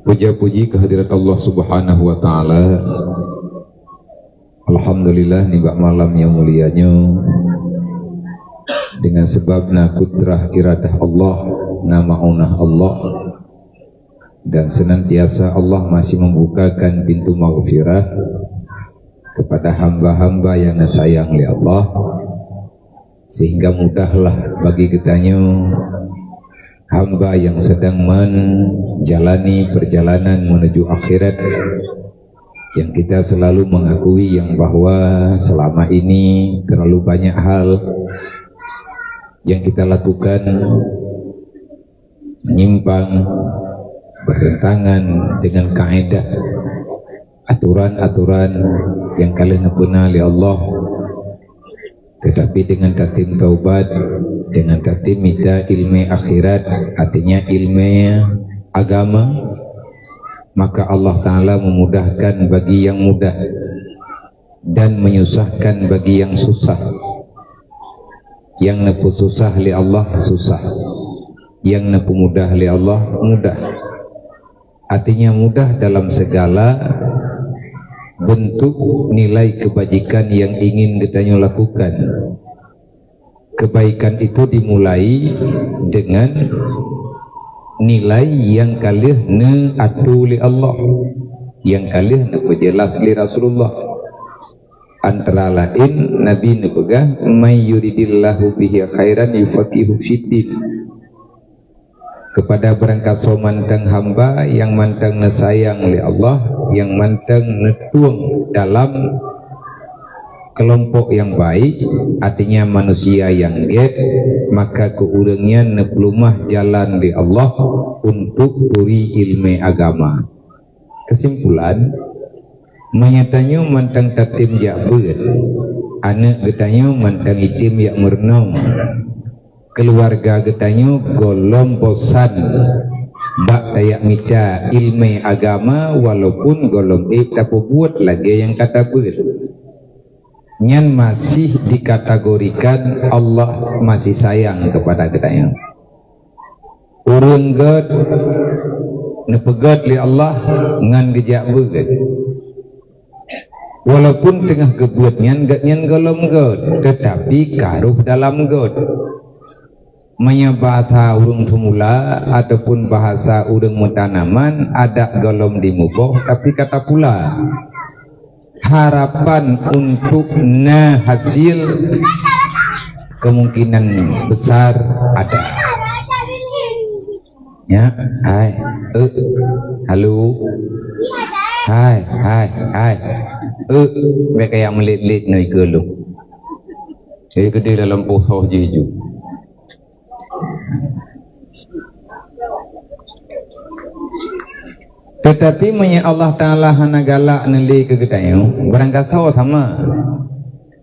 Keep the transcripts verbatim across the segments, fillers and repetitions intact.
Puja puji kehadirat Allah Subhanahu wa Ta'ala. Alhamdulillah, nibak malam nyang mulia nyoe, dengan sebab na kudrah iradah Allah, na maunah Allah, dan senantiasa Allah masih membukakan pintu maghfirah kepada hamba-hamba yang disayang oleh Allah, sehingga mudahlah bagi geutanyoe hamba yang sedang menjalani perjalanan menuju akhirat, yang kita selalu mengakui yang bahwa selama ini terlalu banyak hal yang kita lakukan menyimpang, bertentangan dengan kaedah aturan-aturan yang ka lheueh neupeuna lé Allah. Tetapi dengan tatem taubat, dengan tatem mita ilmu akhirat, artinya ilmu agama, maka Allah Ta'ala memudahkan bagi yang mudah dan menyusahkan bagi yang susah. Yang neupeususah lé Allah susah, yang neupumudah lé Allah mudah. Artinya mudah dalam segala bentuk nilai kebajikan yang ingin geutanyoe lakukan. Kebaikan itu dimulai dengan nilai yang ka lheueh neuatô lé Allah, yang ka lheueh neupeujeulaih lé Rasulullah. Antara laén Nabi neupeugah, "May yuridillahu bihi khairan yufaqihu fiddin." Kepada barangkasoe mantong hamba nyang mantong neusayang lé Allah, nyang mantong neutueng dalam keulompok nyang baik, artinya manusia nyang gét, maka keu ureuëng nyan neupeuleumah jalan lé Allah untuk turi iéleumé agama. Keusimpulan, meunyoe tanyoe mantong tatem jak beuet, aneuëk geutanyoe mantong jitem jak meurunoe, keuluwarga geutanyoe gohlom bosan bak tajak mita iéleumé agama, walaupun gohlom ék tapeubuet lagée nyang ka tabeuet. Nyan masih dikategorikan Allah masih sayang keupada geutanyoe. Ureuëng gét neupeugét lé Allah ngon geujak beuet. Walaupun teungoh geubeuet nyan gét nyan gohlom gét, teutapi ka rôh dalam gét. Meunyoe bahasa ureuëng seumula ataupun bahasa ureuëng meutanaman, adak gohlom dimuboh, tapi ka tapula. Harapan untuk na hasil kemungkinan besar ada. Ya, hai, eh, halo. Hai, hai, hai. Eh, bék kaya melit-lit noi ke lu. Jadi gede dalam posoh jiju. Teutapi meunyoe Allah Ta'ala hana galak neulé keu geutanyoe, barangkasoe sama.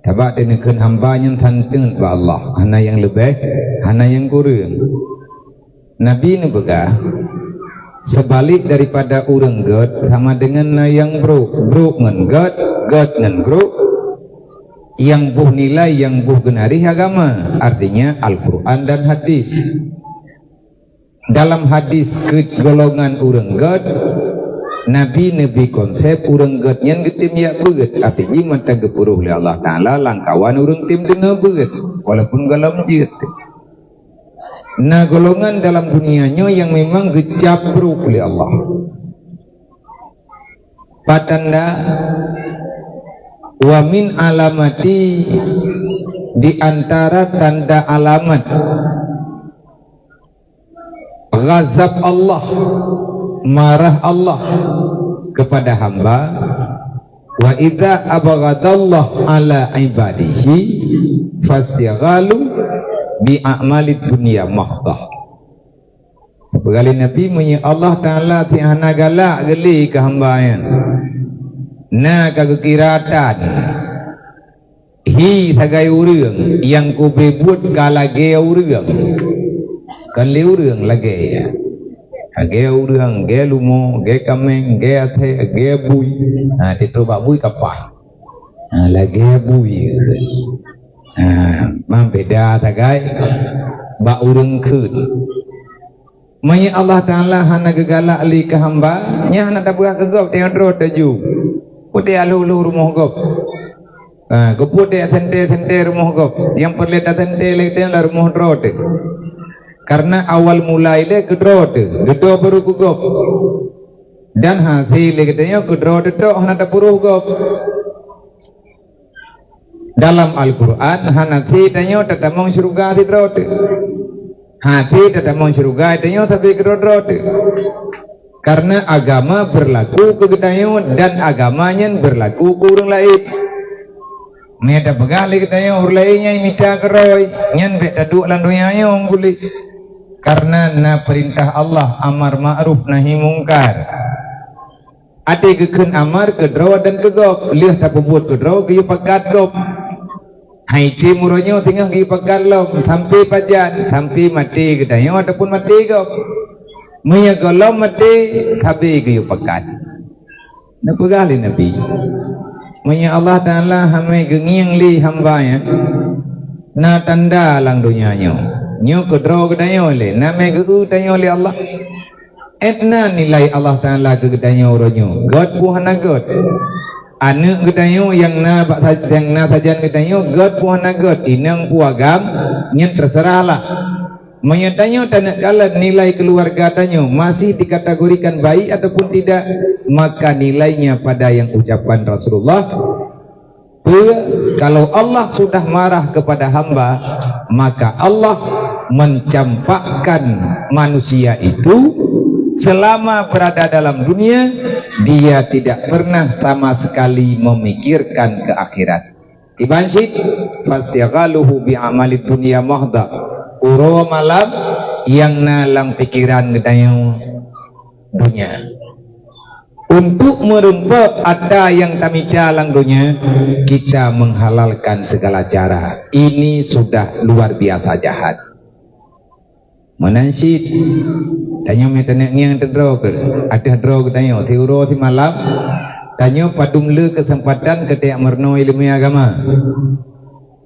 Sabab teuneukheun hamba nyang santeuet bak Allah, hana nyang leubeh, hana nyang kureueng. Nabi neupeugah, seubalek daripada ureuëng gét sama deungon na nyang brok, brok ngon gét, gét ngon brok, nyang boh nilai, nyang boh geunaréh agama, artinya Al-Quran dan hadis. Dalam hadis keu golongan ureuëng gét, Nabi neubri konsep ureuëng gét nyan geutem jak beuet, artinya mantong geupeurôh lé Allah Ta'ala lamkawan ureuëng tem deungoe beuet, walaupun gohlom jeuet. Na golongan dalam dunia nyoe nyang memang geucab brok lé Allah. Patanda, wa min alamati, di antara tanda alamat ghazab Allah, marah Allah kepada hamba, wa idza abghadallah ala ibadihi fastighalu bi a'malid dunya mahdhah. Peugah lé Nabi, meunyoe Allah Ta'ala si hana galak geulé keu hamba nyan, na ka geukira tan, hi sagai ureuëng nyang kubeue buet ka lagée ureuëng, kon lé ureuëng lagée, lagée ureuëng, lagée lumo, lagée kaméng, lagée asée, lagée bui, ha, titroh bak bui ka paih, ha, lagée bui, ha, mang beda sagai bak ureuëng kheun. Meunyoe Allah Taala hana geugalak lé keu hamba, nyan hana tapeugah keu gob teuh droe teuju. Peue teuh alheuh-lheuh rumoh gob. Ha, keupeue teuh sentée-sentée rumoh gob. Nyang peureulée tasentée lé teuh adalah rumoh droe teuh. Karena awal mula ilée keu droe teuh, dudoe baru keu gob. Dan hase lé geutanyoe keu droe teuh hana tapeurôh gob. Dalam Al-Quran, hana sie tanyoe tatamong syeuruga sidroe teuh. Hase tatamong syeuruga tanyoe sabe keudroe-droe teuh. Karena agama berlaku keu geutanyoe dan agama nyan berlaku keu ureuëng laén. Meunyoe tapeugah lé geutanyoe ureuëng laén nyang mita keurôi, nyan bék taduek lam donya nyoe gulé. Karena na peurintah Allah amar ma'ruf nahi mungkar. Até geukheun amar keu droe dan keu gob, lheueh tapeubuet keu droe geuyue pakat gob. Hai tém uroe nyoe singoh geuyue pakat lom, sampoe pajan, sampoe maté geutanyoe ataupun maté gob. Meunyoe gohlom maté, sabe geuyue pakat. Neupeugah lé Nabi, meunyoe Allah Taala hana geungieng lé hamba nyan, na tanda lam donya nyoe. Nyoe keu droe geutanyoe lé, na mé geu-eu tanyoe lé Allah. Ét na nilai Allah Taala keu geutanyoe uroe nyoe, gét peue hana gét. Aneuëk geutanyoe nyang na bak sa-, nyang na sajan geutanyoe, gét peue hana gét, inong peue agam, nyan teuseurah lah. Meunyoe tanyoe taneuk kalon nilai keuluwarga tanyoe masih dikategorikan baik ataupun tidak, maka nilainya pada nyang ucapan Rasulullah, Peue, kalau Allah sudah marah kepada hamba, maka Allah mencampakkan manusia itu selama berada dalam dunia, dia tidak pernah sama sekali memikirkan ke akhirat. Iban cit, fastighaluhu bi amalid dunya mahdha. Uroe malam nyang na lam pikeran geutanyoe donya. Untuk meureumpok atra nyang tamita lam donya, kita menghalalkan segala cara. Ini sudah luar biasa jahat. Meunan cit, tanyoe meutanyoe ngieng teuh droe keuh, ateueh droe geutanyoe, siuroe simalam, tanyoe padum le keuseumpatan keu tajak meurunoe ileumèe agama.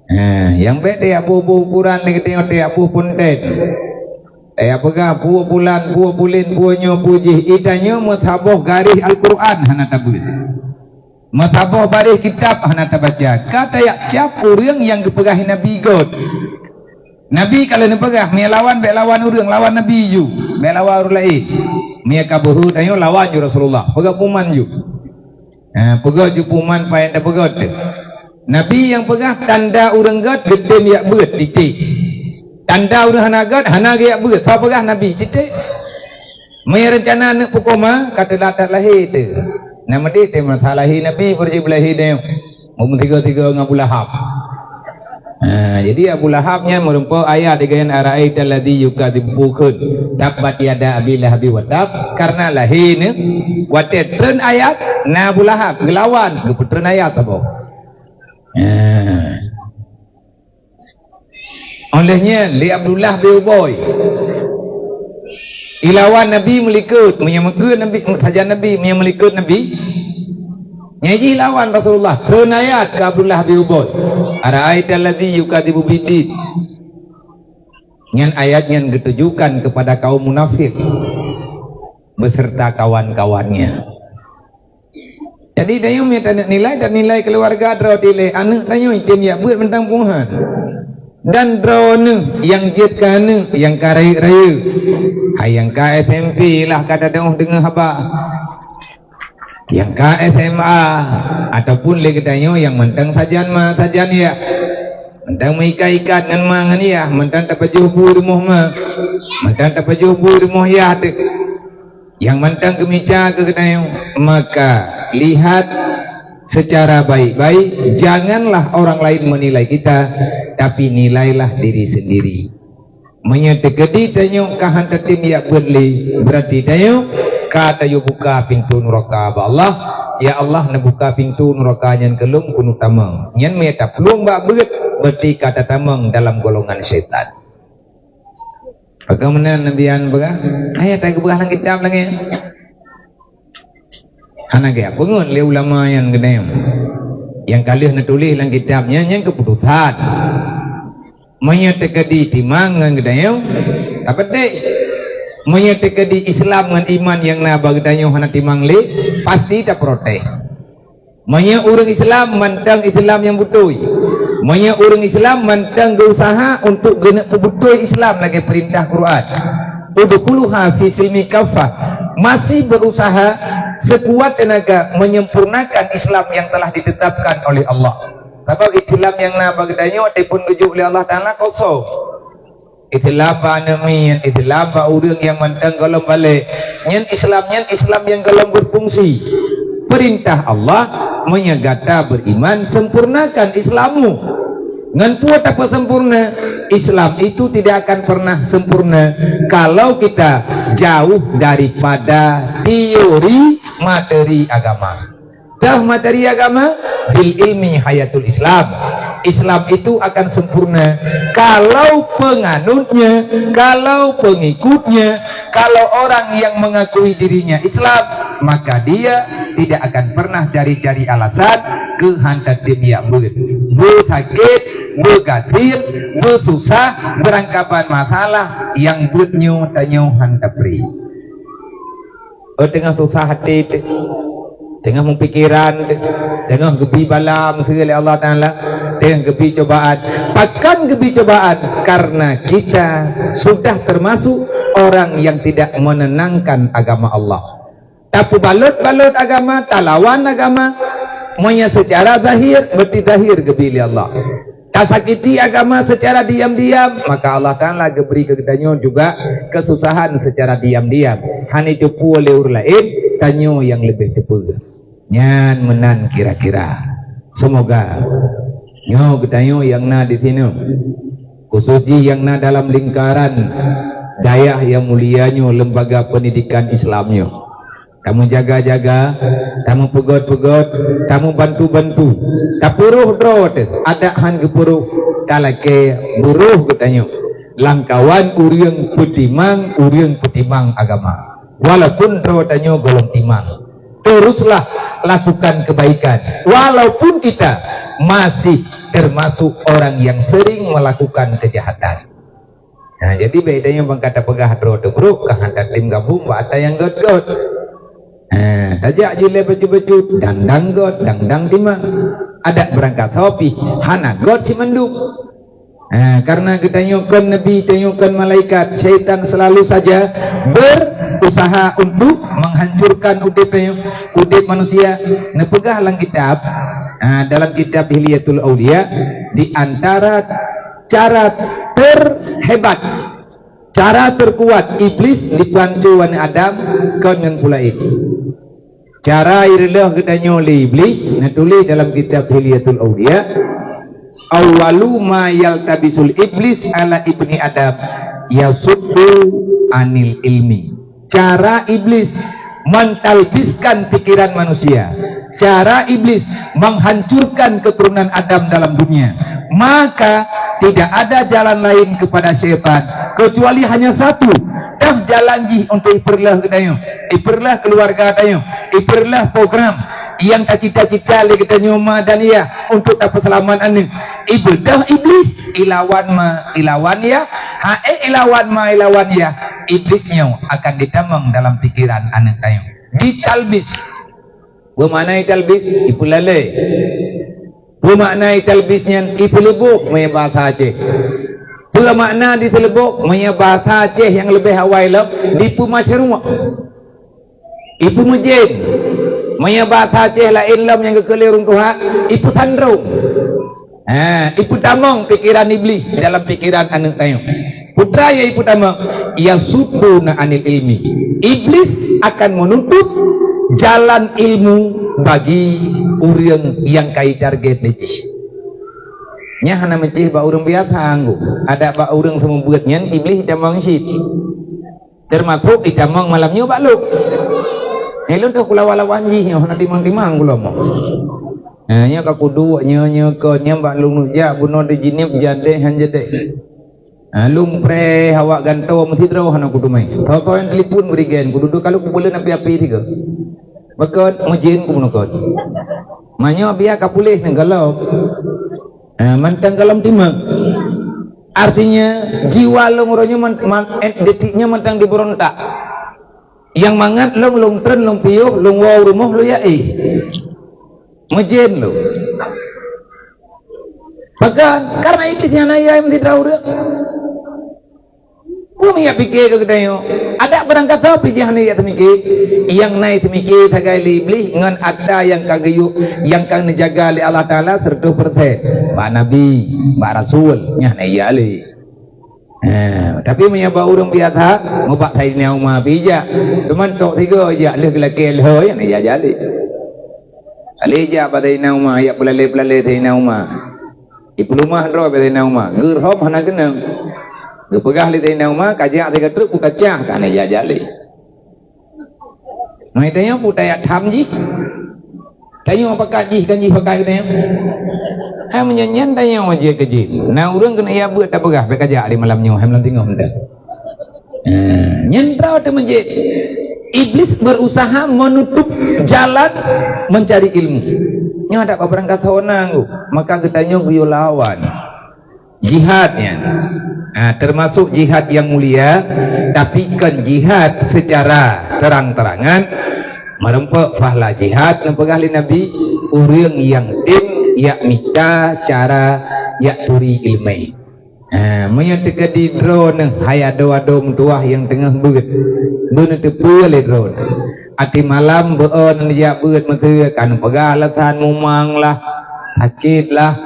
Ha, nyang bék tajak boh-boh ukuran lé geutanyoe, tajak boh punten. Tajak peugah peue bulan, peue buleuen, peue nyoe, peue jih. Geutanyoe meusaboh garéh Al-Quran hana tabeuet. Meusaboh baréh kitab hana tabaca. Ka tajak cap ureuëng nyang geupeugah Nabi gét. Nabi ka lheueh neupeugah, meulawan bék lawan ureuëng, lawan Nabi ju. Bék lawan ureuëng laén. Meunyoe ka beuhe tanyoe lawan ju Rasulullah. Peugah puman ju. Ha, peugét ju puman pajan tapeugét teuh. Nabi nyang peugah tanda ureuëng gét geutem jak beuet, titik. Tanda ureuëng hana gét hana geujak beuet. Soe peugah? Nabi, titik. Meunyoe reuncana aneuëk pukoma ka teulat that lahé teuh. Nah, meudeh teuh masa lahé Nabi, beureuji beulahé nyoe. Meumeusigoe-sigoe ngon Abu Lahab. Ha, jadi Abu Lahab nyan meurumpok ayat di gayan araaital ladzi yukadzibu, kheun tabbat yada abi lahabi wa tab, karena lahé nyoe watée treun ayat na Abu Lahab geulawan, geupeutreun ayat saboh. Ha. Óh lheueh nyan lé Abdullah bin Ubay. Ilawan Nabi meulikot, meunyoe meukeue Nabi, sajan Nabi, meunyoe meulikot Nabi. Nyan jih lawan Rasulullah, treun ayat keu Abdullah bin Ubay. Araaital ladzi yukadzibu biddin. Nyan ayat nyan geutujukan kepada kaum munafik beserta kawan-kawannya. Jadi, tanyoe meunyoe taneuk nilai, tanilai keuluwarga droe teuh lé, aneuëk tanyoe item jak beuet mantong puhan. Dan droeneuh nyang jeuet keu aneuëk nyang ka rayeuk-rayeuk. Hai nyang ka S M P lah ka tadong deungoe haba. Nyang ka S M A ataupun lé geutanyoe nyang mantong sajan ma, sajan yah. Mantong meuikat-ikat ngon ma ngon yah, mantong tapajoh bu rumoh ma. Mantong tapajoh bu rumoh yah teuh. Nyang mantong geumita keu geutanyoe, maka lihat secara baik-baik, janganlah orang lain menilai kita, tapi nilailah diri sendiri. Meunyoe teukeudi tanyoe ka han tatem jak beuet lé, beurati tanyoe ka tayue buka pintoe nuraka bak Allah. Ya Allah, neubuka pintoe nuraka nyan keu lôn keuneuk tamong. Nyan meunyoe taplueng bak beuet, beurati ka tatamong dalam golongan syaitan. Pakon meunan Nabi nyan peugah, ayat nyang geupeugah lam kitab lagée nyan. Hana geujak peungeut lé ulama nyan geutanyoe. Nyang ka lheueh neutuléh lam kitab nyan, nyan keuputosan. Meunyoe teukeudi timang ngon geutanyoe, tapeudeh. Meunyoe teukeudi Islam ngon iman nyang na bak geutanyoe hana timang lé, pasti taprotes. Meunyoe ureuëng Islam mantong Islam nyang beutôi, meunyoe ureuëng Islam mantong geuusaha untuk geuneuk peubeutôi Islam lagée peurintah Quran, "Udkhuluha fi silmi kaffah," masih berusaha sekuat tenaga menyempurnakan Islam yang telah ditetapkan oleh Allah. Sabab Islam nyang na bak geutanyoe ataupun geujok lé Allah Taala kosong. Islam bak aneuk miet, Islam bak ureuëng nyang mantong gohlom balek. Nyan Islam, nyan Islam nyang gohlom berfungsi. Perintah Allah, meunyoe gata beriman, sempurnakan Islammu. Ngon peue tapeusempurna? Islam itu tidak akan pernah sempurna kalau kita jauh daripada teori materi agama. Tah materi agama, bil ilmi hayatul Islam. Islam itu akan sempurna kalau penganutnya, kalau pengikutnya, kalau orang yang mengakui dirinya Islam, maka dia tidak akan pernah cari-cari alasan keu han tatem jak beuet. Beusakét, beugasien, beususah, beurangkaban masalah nyang beuet nyoe tanyoe han tapeuri. Oh, teungoh susah até teuh, teungoh meupikeran teuh, teungoh geubi bala meuseue lé Allah Taala, teungoh geubi cobaan. Pakon geubi cobaan? Karena kita sudah termasuk orang yang tidak menenangkan agama Allah. Tapeubalot-balot agama, talawan agama, meunyoe seucara zahir, berarti zahir geubi lé Allah. Tasakiti agama secara diam-diam, maka Allah Taala geubri keu geutanyoe juga keususahan secara diam-diam. Hana teupeue lé ureuëng laén, tanyoe nyang leubeh teupeue. Nyan meunan kira-kira. Seumoga nyoe geutanyoe nyang na di sinoe, khusos jih nyang na dalam lingkaran dayah nyang mulia nyoe, lembaga pendidikan Islam nyoe, tameujaga-jaga, tameupeugöt-peugöt, tameubantu-bantu, tapeuroh droe teuh, adak han geupeuroh, talakée beuroh geutanyoe. Lamkawan ureuëng peutimang, ureuëng peutimang agama. Walaupun droe tanyoe gohlom timang, teruslah lakukan kebaikan, walaupun kita masih termasuk orang yang sering melakukan kejahatan. Nah, jadi bék tanyoe ban ka tapeugah droe teuh brok, ka han tatem gabong bak ata nyang göt-göt. Ha, tajak jilée bacut-bacut, dang-dang göt, dang-dang timang. Adak beurangkat soe pih, hana göt simandum. Ha, karena geutanyoe kon nabi, tanyoe kon malaikat, syaitan selalu saja berusaha untuk menghancurkan udeb tanyoe, udeb manusia. Neupeugah lam kitab, ha, dalam kitab Hilyatul Auliya, di antara cara terhebat, cara terkuat Iblis jipeuhanco aneuëk Adam kon ngon peue laén. Cara ireuleuh geutanyoe lé Iblis neutuléh dalam kitab Hilyatul Auliya, "Awwalu ma yaltabisul iblis ala ibni Adam yasuddu anil ilmi." Cara Iblis mentalbiskan pikiran manusia. Cara Iblis menghancurkan keturunan Adam dalam dunia. Maka tidak ada jalan lain kepada syaitan kecuali hanya satu. Tah jalan jih untuk ipeureuloh geutanyoe, ipeureuloh keuluwarga tanyoe, ipeureuloh program nyang tacita-cita lé geutanyoe ma dan yah untuk tapeuseulamat aneuëk. Ibeudôh Iblis, ilawan ma, ilawan yah, ha ék ilawan ma, ilawan yah, Iblis nyoe akan ditamong dalam pikiran aneuëk tanyoe. Ditalbis. Peue makna italbis? Ipeulalé. Peue makna italbis nyan? Iseuleuboh meunyoe bahasa Aceh. Peue makna diseuleuboh? Meunyoe bahasa Aceh nyang leubeh awai lom, dipeumasyruek. Ipeumeujen. Meunyoe bahasa Aceh laén lom nyang geukheun lé ureuëng tuha, ipeusandrong. Ha, ipeutamong pikiran Iblis dalam pikiran aneuëk tanyoe. Peue treuk nyang ipeutamong, yasudduna anil ilmi. Iblis akan menutup jalan ilmu bagi ureuëng nyang ka itarget lé jih. Nyan hana meucéh bak ureuëng biasa anggô. Adak bak ureuëng seumeubeuet nyan Iblis itamong cit. Teumasok itamong malam nyoe bak lôn. Nyoe lôn troh kulawan-lawan jih nyoe, hana timang-timang kula mo. Nah, nyoe ka kuduek nyoe, nyoe kon, nyoe bak lôn jak bunoe di Jeunieb jadeh han jadeh. Ha, lôn preh awak gantoe meusidroe hana kuteumé. Soe-soe nyang telepon bri gen, kuduek ka lôn kubuleuen api-api sigoe. Beukon, meujén kubunoe kon. Meunyoe biya ka puléh nyan gohlom. Ha, mantong gohlom timang. Artinya, jiwa lôn uroe nyoe man-, man-, eh, detik nyoe mantong jibeurontak. Nyang mangat lôn, lôn treun, lôn piôh, lôn woe u rumoh, lôn jak éh. Meujen lôn. Pakon? Karena Iblih nyang na yai meusidroe ureuëng. Peue nyang pike keu geutanyoe? Adak barang kasoe pih jih hana jak seumike. Nyang na seumike sagai lé Iblih ngon atra nyang ka geuyue, nyang ka neujaga lé Allah Taala seratus persen. Bak nabi, bak rasul, nyan hana jak lé. Ha, tapi meunyoe bak ureuëng biasa, mubak Saidina Umar pih jak. Teuma tok tiga jak lheueh geulakée lheueh, nyan hana jak lé. Lé jak bak Saidina Umar, jak peulalé-peulalé Saidina Umar. Jipeuleumah droe bak Saidina Umar. Geurhom hana keunong. Geupeugah lé Saidina Umar, ka jak sigoe treuk, ku tacah, ka hana jak-jak lé. Mai tanyoe peue tajak tham jih? Tanyoe pakat jih, kan jih pakat keu tanyoe? Hai meunyan-nyan tanyoe jeuet keu jih. Na ureuëng keuneuk jak beuet tapeugah, bèk kajak di malam nyoe, hai malam singoh mantong. Eh, nyan droe teuh meujeuet. Iblis berusaha menutup jalan mencari ilmu. Nyoe adak barangkasoe na, maka geutanyoe geuyue lawan. Jihad nyan, ah, termasuk jihad yang mulia, tapi kon jihad secara terang-terangan. Meureumpok pahala jihad, neupeugah lé Nabi, ureuëng nyang tem jak mita cara jak turi iéleumé. Ha, meunyoe teukeudi droeneuh hai adoe-adoe meutuwah nyang teungoh beuet, beuneuteupeue lé droeneuh. Até malam beu-o neujak beuet meuteue, ka neupeugah alasan mumang lah, sakét lah,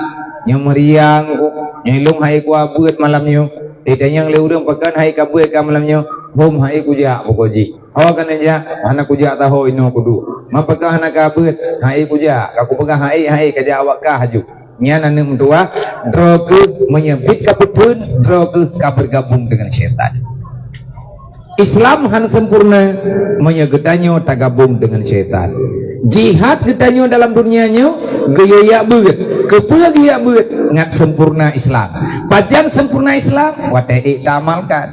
nyoe meuriang ku, nyoe ilong hai kuwa beuet malam nyoe. Ditanyong lé ureuëng, "Pakon hai ka beuet ka malam nyoe?" "Hom hai kujak pokok jih." "Ho ka neujak?" "Hana kujak saho inoe kuduek." "Ma pakon hana ka beuet?" "Hai kujak, ka kupeugah hai, hai kajak awak kah aju." Nyan aneuëk meutuwah, droe kheueh meunyoe bit ka peutheun, droe kheueh ka bergabung dengan syaitan. Islam hana sempurna meunyoe geutanyoe tagabung dengan syaitan. Jihad geutanyoe dalam dunia nyoe geuyue jak beuet. Keupeue geuyue jak beuet? Ngat sempurna Islam. Pajan sempurna Islam? Watée ék taamalkan.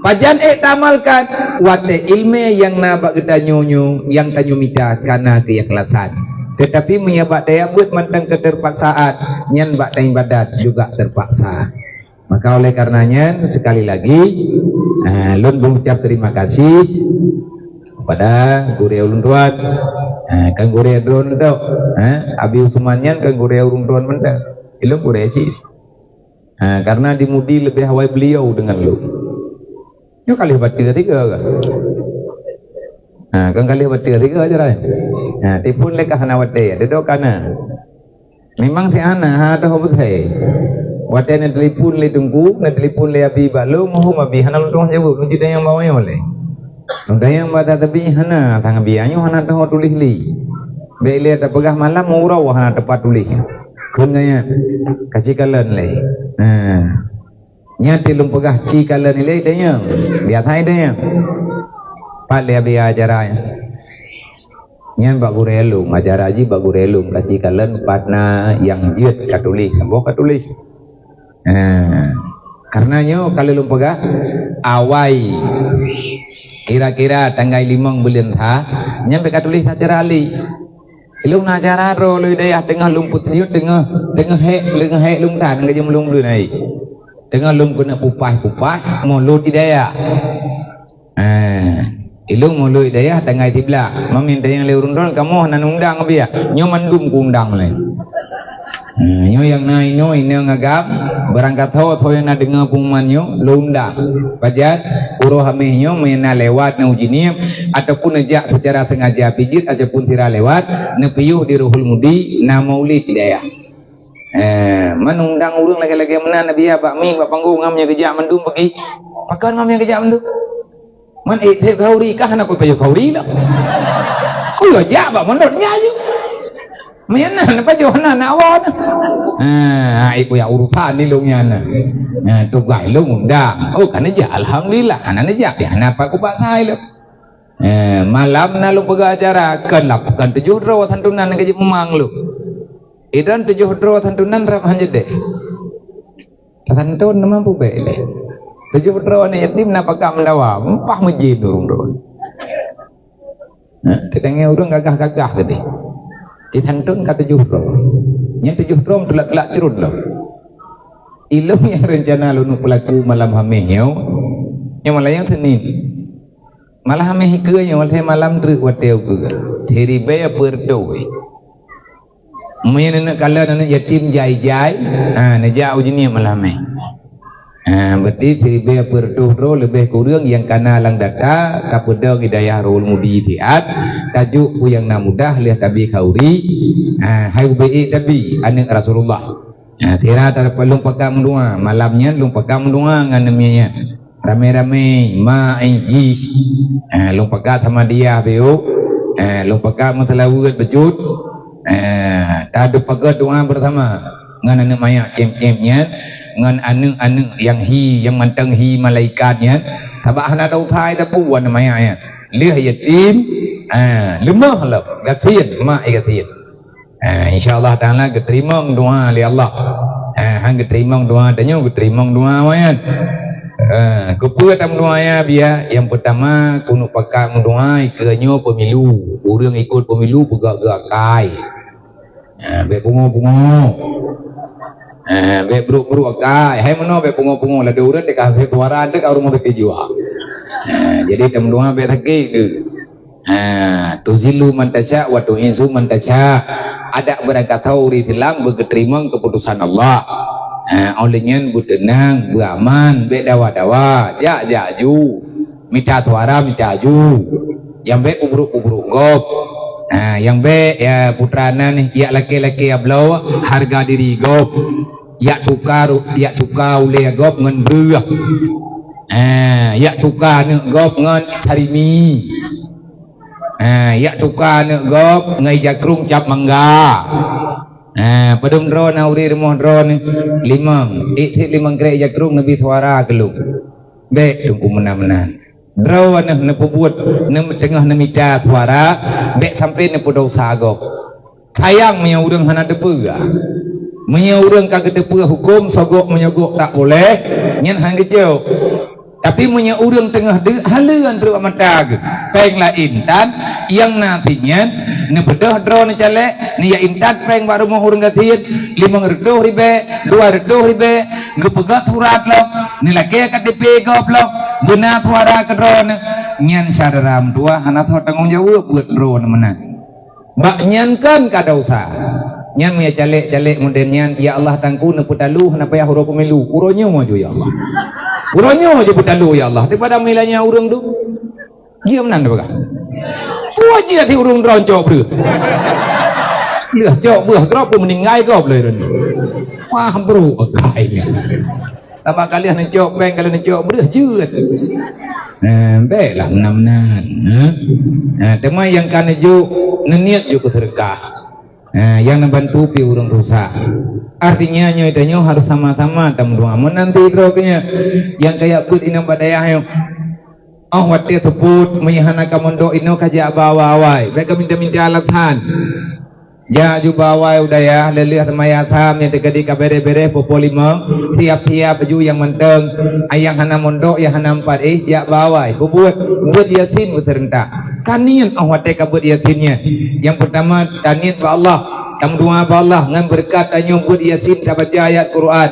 Pajan ék taamalkan? Watée iéleumé nyang na bak geutanyoe nyoe nyang tanyoe mita ka na keuikhlasan. Teutapi meunyoe bak tajak beuet mantong keuteurpaksaan, nyan bak taibadat juga teurpaksa. Maka oleh karena nyan, sekali lagi, ah, lôn mengucap terima kasih kepada gurée ulôn tuan. Ah, kan gurée droeneuh tok. Ah, Abi Usman nyan kan gurée ulôn tuan mantong. Ilôn gurée cit. Ha, karena di Mudi lebih awai beliau dengan lôn. Nyoe ka lheueh batée tiga kan? Ha, kan ka lheueh batée tiga aja dah. Ha, telepon lé ka hana watée, dedo kana. Memang si hana, ha, dah beusai. Watée na telepon lé Teungku, na telepon lé Abi bak lôn, muhom Abi hana lôn tuah jaweueb, lôn cit nyang bawa nyoe lé. Lôn tanyong bak tabi hana, sang Abi nyoe hana tuah tuléh lé. Bèk lé tapeugah malam uroe hana teupatuléh. Kheun nyan, ka ci kalon lé. Ha. Nyan ti lôn peugah ci kalon ilée tanyong. Biasa tanyong. Pat lé Abi acara nyan. Nyan bak gurée lôn, acara jih bak gurée lôn, ka ci kalon pat na nyang jeuet ka tuléh, boh ka tuléh. Ha. Karena nyoe ka lôn peugah, awai kira-kira tanggai limong buleuen sa, nyan bèk ka tuléh acara lé. Ilôn na acara droe lôn di dayah teungoh lôn peuteunjeuet, teungoh, teungoh hék, teungoh hék lôn tan, ka jeuem lôn beuleuen hai. Teungoh lôn keuneuk pupaih-pupaih, mulod di dayah. Ah, ilôn mulod di dayah tanggai siblaih. Mamin tanyong lé ureuëng droen, kamoe hana undang biah. Nyoe mandum kuundang lé. Ah, nyoe nyang na inoe, inong agam, barangkasoe soe nyang na deungoe pengumuman nyoe, lôn undang. Pajan, uroe Hameh nyoe, meunyoe na lewat, na uji niem, ataupun neujak secara sengaja pijeuet, ataupun sira lewat, neupiôh di Ruhul Mudi, na maulid di dayah. Eh, man undang ureuëng lagée-lagée meunan, Nabi ya, bak mi, bak panggong, ngam nyang geujak mandum peugi. Pakon ngam nyang geujak mandum? Man, eh, Syekh Khauri kah hana kupajoh Khauri lah. Ku ya jak bak mondok nya je. Meunan na pajoh na, na awon. Ha, ai ku ya urusan ni lôn nyan. Ha, tugai lôn undang. Oh, kan neujak, alhamdulillah, hana neujak. Ya, hana apa ku paksa lôn. Ha, malam na lôn peugah acara, kan lap, kan tujoh droe santunan ka jimumang lôn. Idan tujoh droe santunan rab han jadeh. Tasantun na mampu bèk lé. Tujoh droe aneuk yatim na pakat meudawa, empah meujin ureuëng droe. Nah, teutanggai ureuëng gagah-gagah tadi. Disantun ka tujoh droe. Nyan tujoh droe meutulak-tulak crot lom. Ilôn nyang reuncana lôn peulaku malam Hamèh nyoe, nyoe malam nyang Senin. Malam Hamèh ikeue nyoe, watèe malam treuk watèe ukeue. Siribèe peureutôh. Meunyoe aneuk kalon, aneuk yatim jai-jai, ha, neujak u jeuet malam Hamèh. Ha, berarti siribèe peureutôh droe leubeh kureueng nyang kana lam data, tapeudong di dayah Rohul Mudi siat, tajok peue nyang na mudah lheueh tabi khauri, ha, hai ubé ék tabi aneuk Rasulullah. Ha, sira ta-, lôn pakat meudoa, malam nyan lôn pakat meudoa ngon aneuk miet nyan. Ramé-ramé, mak, eh, jih. Ha, lôn pakat sama dia biuk. Ha, lôn pakat meuseulaweuet beujeuet. Ha, taduek pakat doa bersama. Ngon aneuk manyak cém-cém nyan, ngon aneuk-aneuk nyang hi, nyang mantong hi malaikat nyan, sabab hana tausai tapu aneuk manyak nyan. Lheueh yatim, ha, leumoh lom, gasien, mak gasien. Ha, insya Allah Taala geuteurimong doa lé Allah. Ha, han geuteurimong doa tanyoe, geuteurimong doa awaknyan. Ha, keupeue tameudoa ya, biya? Nyang peutama, keuneuk pakat meudoa ikeue nyoe pemilu. Ureueng ikot pemilu peugah-gah akai. Ha, bèk pungo-pungo. Ha, bèk brok-brok akai. Hai meunoe bèk pungo-pungo, ladôm ureueng teuka hasé suara teuka ureueng meuteujua. Ha, jadi tameudoa bèk sakét tu. Ha, tuzillu man tasya wa tu'izzu man tasya. Adak beurangkat thau ureueng Islam beugeuteurimong keuputusan Allah. Ha, óh lheueh nyan beuteunang, beuaman, bèk dawa-dawa, jak-jak ju. Mita suara, mita ju. Nyang bèk pubrok-pubrok gob. Ha, nyang bèk, ya, putra nan, jak lakèe-lakèe bloe hareuga diri gob. Jak tuka ru-, jak tuka ulèe gob ngon breueh. Ha, jak tuka aneuk gob ngon sarimi. Ha, jak tuka aneuk gob ngon ija krông cap mangga. Ha, padum droe na ureueng rumoh droeneuh? Limong. Ék cit limong krek ija krông neubi suara keu lôn. Bèk teungku meunan-meunan. Droeneuh neupeubuet, neuteungoh neumita suara, bèk sampoe neupeudosa gob. Sayang meunyoe ureueng hana teupeue. Meunyoe ureueng ka geuteupeue hukôm, sogok meunyoe gok tak boleh, nyan han geucok. Tapi meunyoe ureueng teungoh deuk, haleue treuk bak mata geuh. Péng laén tan, nyang na cit nyan, neubeudôh droeneuh calék, neujak intat péng bak rumoh ureueng gasien, limong reutôh ribèe, dua reutôh ribèe, geupeugah surat lom, neulakèe K T P gob lom, beuna suara keu droeneuh. Nyan syedara meutuwah hana soe tanggông jaweueb buet droeneuh meunan. Bak nyan kan ka desya. Nyan meunyo calék-calék model nyan, ya Allah, Teungku, neupeutalu hana payah uroe pemilu. Uroe nyoe ju, ya Allah. Uroe nyoe ju peutalu, ya Allah. Daripada meulanya ureueng tu. Jeuem nan peugah. Peue jeuet di ureueng droe cok breueh. Lheueh cok breueh droe pun meuninggai gob lé ureueng. Wah, brok akai nyan. Sama kali neucok péng, kali neucok breueh jeuet. Eh, bèklah meunan-meunan, eh. Eh, teuma nyang ka neujok, neuniet jok keu seudeukah. Eh, nyang neubantu pih ureueng rusak. Artinya nyoe tanyoe harus sama-sama tameudoa. Meunan pih droe keu nyan, nyang kajak beuet inong bak dayah nyoe. Óh watèe seupôt, meunyo hana ka mondok inoe kajak bak awai-awai. Bèk ka minta-minta alasan. Jak ju bak awai u dayah, lheueh-lheueh seumayang asam nyang teukeudi ka bèrèh-bèrèh pukul limong, siap-siap baju nyang mantong, nyang hana mondok, nyang hana meupat éh, jak bak awai, peubuet, beuet Yasin beuseurentak. Ka niet óh watèe ka beuet Yasin nyan. Nyang peurtama, taniet bak Allah, tameudoa bak Allah ngon beureukat tanyoe beuet Yasin tabaca ayat Quran.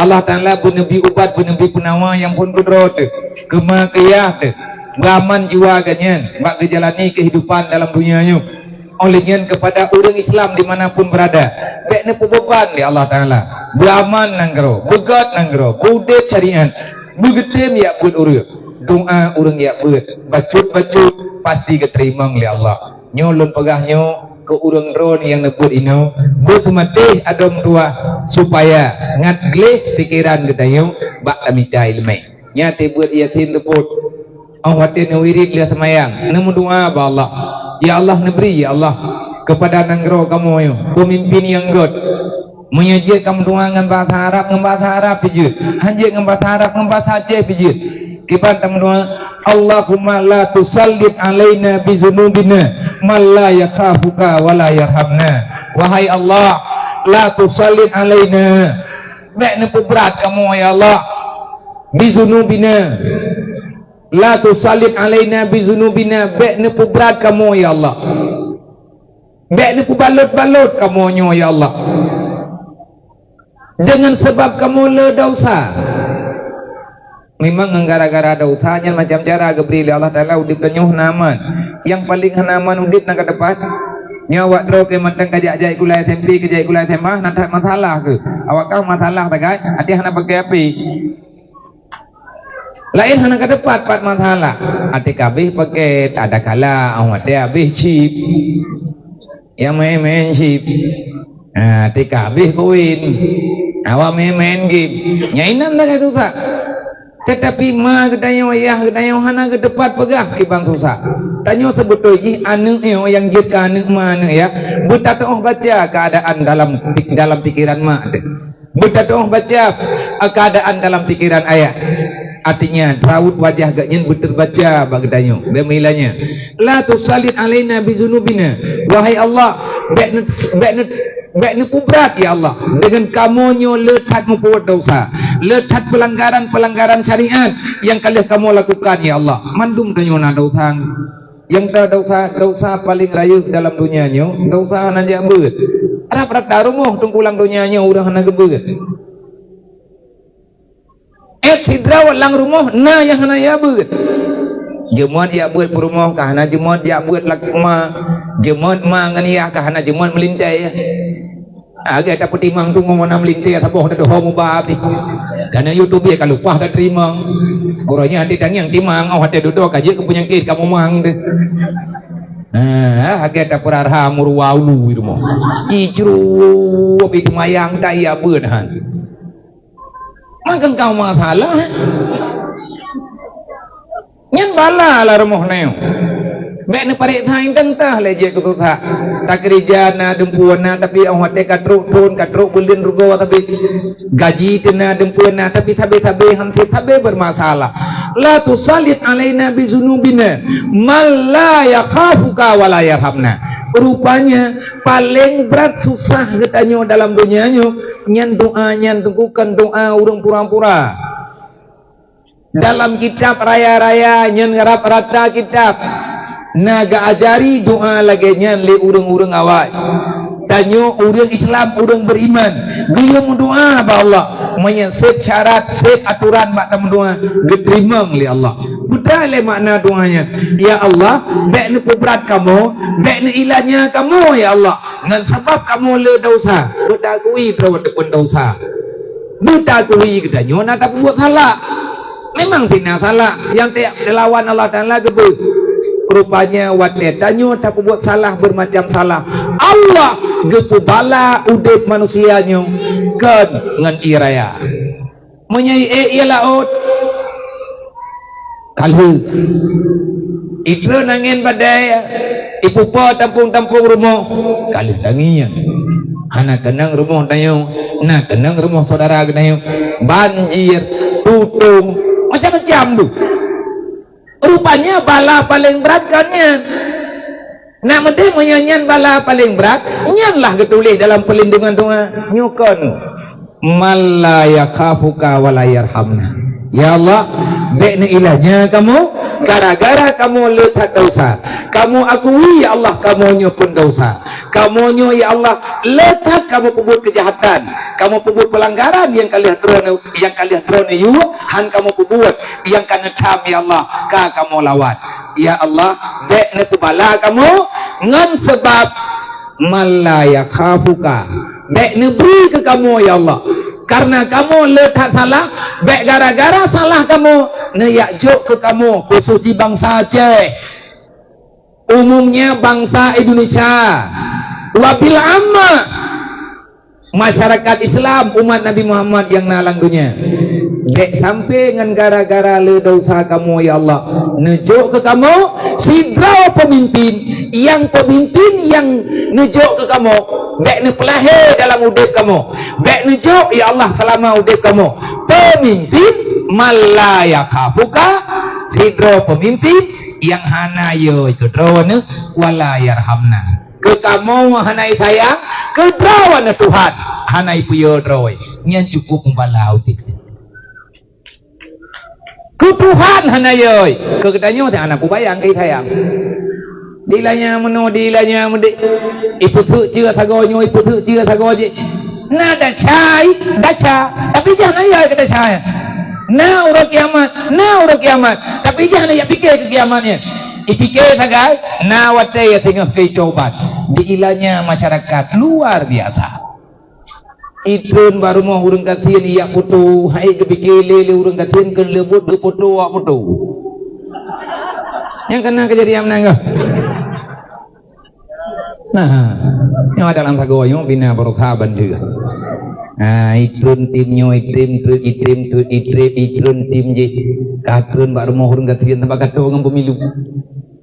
Allah Taala beuneubri ubat, beuneubri peunawa nyang phôn keudroe teuh, keu ma keu yah teuh, beuaman jiwa geuh nyan bak geujalani keuhidupan dalam donya nyoe. Óh lheueh nyan keupada ureueng Islam di mana pun beurada, bèk neupeubeban lé Allah Taala. Beuaman nanggroe, beugöt nanggroe, beudeb syariat, beugeutem jak beuet ureueng. Doa ureueng jak beuet, bacut-bacut, pasti geuteurimong lé Allah. Nyoe lôn peugah nyoe keu ureueng droe nyang neubeuet inoe, beuseumatéh adoe meutuwah, supaya ngat gleh pikeran geutanyoe bak tamita ileumèe. Nyan teuh beuet Yasin teupôt. Óh watèe neuwirit lheueh seumayang, neumeudoa bak Allah, "Ya Allah, neubri, ya Allah, keupada nanggroe kamoe nyoe peumimpin nyang göt." Meunyoe jeuet ka meudoa ngon bahasa Arab, ngon bahasa Arab pih jeuet. Han jeuet ngon bahasa Arab, ngon bahasa Aceh pih jeuet. Kiban tameudoa, "Allahumma la tusallit alaina bizunubina man la yakhafuka wa la yarhamna." Wahai Allah, la tusallit alaina, bèk neupeubrat kamoe, ya Allah, bizunubina. La tusallit alaina bizunubina, bèk neupeubrat kamoe, ya Allah. Bèk neupeubalot-balot kamoe nyoe, ya Allah. Deungon sabab kamoe le desya. Memang ngon gara-gara desya nyan macam cara geubri lé Allah Taala udeb tanyoe hana aman. Nyang paleng hana aman udeb na ka teupat. Nyoe awak droe keu mantong ka jak-jak sikula S M P, ka jak sikula S M A, na that masalah keu. Awak kah masalah sagai, até hana pakai H P. Laén hana ka teupat pat masalah. Até ka habéh paket, ada kala, oh, até habéh chip. Nyang main-main chip. Ha, até ka habéh koin. Awak main-main game. Nyan inan sagai susah. Tetapi ma geutanyoe, ayah geutanyoe hana geuteupat peugah kiban susah. Tanyoe seubeutôi jih aneuk nyoe nyang jeuet keu aneuk ma aneuk yah, beutatoh baca keadaan dalam, dalam pikiran mak teuh. Beutatoh baca keadaan dalam pikiran ayah. Artinya, raut wajah geuh nyan beuteubaca bak geutanyoe. Bék meuilanya. La tusallit alaina bizunubina. Wahai Allah, bék ne-, bék ne-, bék neupubrat, ya Allah, deungon kamoe nyoe le that meupubuet desya, le that peulanggaran-peulanggaran syariat nyang ka lheueh kamoe lakukan, ya Allah. Mandum tanyoe na desya. Nyang ta desya, desya paleng rayeuk dalam donya nyoe, desya hana jak beuet. Rab rata rumoh teungku lam donya nyoe ureuëng hana geubeuet. Ék sidroe lam rumoh na nyang hana jak beuet. Jeumot jak beuet peurumoh ka hana jeumot jak beuet lakoe ma. Jeumot ma ngon yah ka hana jeumot meulintée. Lagée tapeutimang tu ngon na meulintée saboh teudoho muba pih. Dan YouTube ka lupah tateurimong. Uroe nyan até tangieng timang, oh, até dudoe ka jeuet keu peunyakét ka mumang teuh. Ah, lagée tapeurara meuruwa ulu di rumoh. Icru, tapi teumayang tak iya beuet han. Maka engkau masalah. Nyan bala lam rumoh nyoe. Bék neupareksa intan tah lé jeuet keu susah. Takeurija na, deumpue na, tapi 'oh watée ka trok thon, ka trok buleuen rugoe sabé. Gaji teuna, deumpue na, tapi sabé-sabé han sép sabé bermasalah. La tusallit alaina bizunubina man la yakhafuka wa la yarhamna. Rupanya, paleng brat susah geutanyoe dalam donya nyoe, nyan doa nyan teungku kon doa ureuëng pura-pura. Dalam kitab raya-raya nyang rab rata kitab, na geuajari doa lagée nyan lé ureuëng-ureuëng awai. Tanyoe ureuëng Islam, ureuëng beriman, geuyue meudoa bak Allah. Meunyoe sép syarat, sép atoran bak tameudoa, geuteurimong lé Allah. Peue lé makna doa nyan? Ya Allah, bék neupubrat kamoe, bék neuilanya kamoe, ya Allah. Ngon sabab kamoe le desya, beutakui droe teupeue desya. Beutakui geutanyoe na tapeubuet salah. Memang pih na salah nyang teuk dilawan Allah Taala geubeuet. Rupanya watée tanyoe tapeubuet salah beumacam salah, Allah geupeubala udeb manusia nyoe kon ngon ié raya. Meunyoe ié, ié laôt, ka lheueh. Itreun angén badai, ipupa tampong-tampong rumoh, ka lheueh tangieng. Hana keunong rumoh tanyoe, na keunong rumoh syedara geutanyoe. Banjir, tutong, macam-macam tu. Rupanya bala paleng brat kon nyan. Nak meudeh meunyoe nyan bala paleng brat, nyan lah geutuléh dalam peulindungan doa. Nyoe kon, "Man la yakhafuka wa la yarhamna." Ya Allah, bék neuilanya kamoe, gara-gara kamoe le that desya. Kamoe akui, ya Allah, kamoe nyoe pun desya. Kamoe nyoe, ya Allah, le that kamoe peubuet keujahatan. Kamoe peubuet peulanggaran nyang ka lheueh droeneuh, nyang ka lheueh droeneuh yue, han kamoe peubuet. Nyang ka neutham, ya Allah, ka kamoe lawan. Ya Allah, bék neupeubala kamoe ngon sabab man la yakhafuka. Bék neubri keu kamoe, ya Allah. Kareuna kamoe le that salah, bék gara-gara salah kamoe, neujak jok keu kamoe, khusos jih bansa Aceh. Umumnya bansa Indonesia. Wabil amma. Masyarakat Islam, umat Nabi Muhammad nyang na lam donya. Bék sampai ngon gara-gara le desya kamoe, ya Allah, neujok keu kamoe sidroe peumimpin, nyang peumimpin nyang neujok keu kamoe, bék neupeulahé dalam udeb kamoe. Bék neujok, ya Allah, seulama udeb kamoe peumimpin man la yakhafuka, sidroe peumimpin nyang hana yö keu droeneuh, wa la yarhamna. Keu kamoe hana sayang, keu droeneuh Tuhan hana peuyö droe. Nyan cukup mubala udeb. Keu Tuhan hana yö, keu geutanyoe hana kubayang keu sayang. Dilanya meunoe, dilanya meudéh. Ipeuseuk ceue sagoe nyoe, ipeuseuk ceue sagoe jih. Na dasai, dasa, tapi jah na ya keu dasai. Na uroe kiamat, na uroe kiamat, tapi jah na ya pike keu kiamat nyan. Ipike sagai, na watèe ya singoh keu tobat. Diilanya masyarakat luar biasa. Itreun bak rumoh ureueng gasien ijak foto, hai geupike lé, lé ureueng gasien keu leubot geufoto awak foto. Nyang kana keujadian meunan geuh. Nah, nyoe dalam sagoe nyoe bina berusaha bantu. Ah, itreun tim nyoe, itreun, itreun, itreun, itreun, itreun tim jih. Ka treun bak rumoh ureueng gasien teumpat gato ngon pemilu.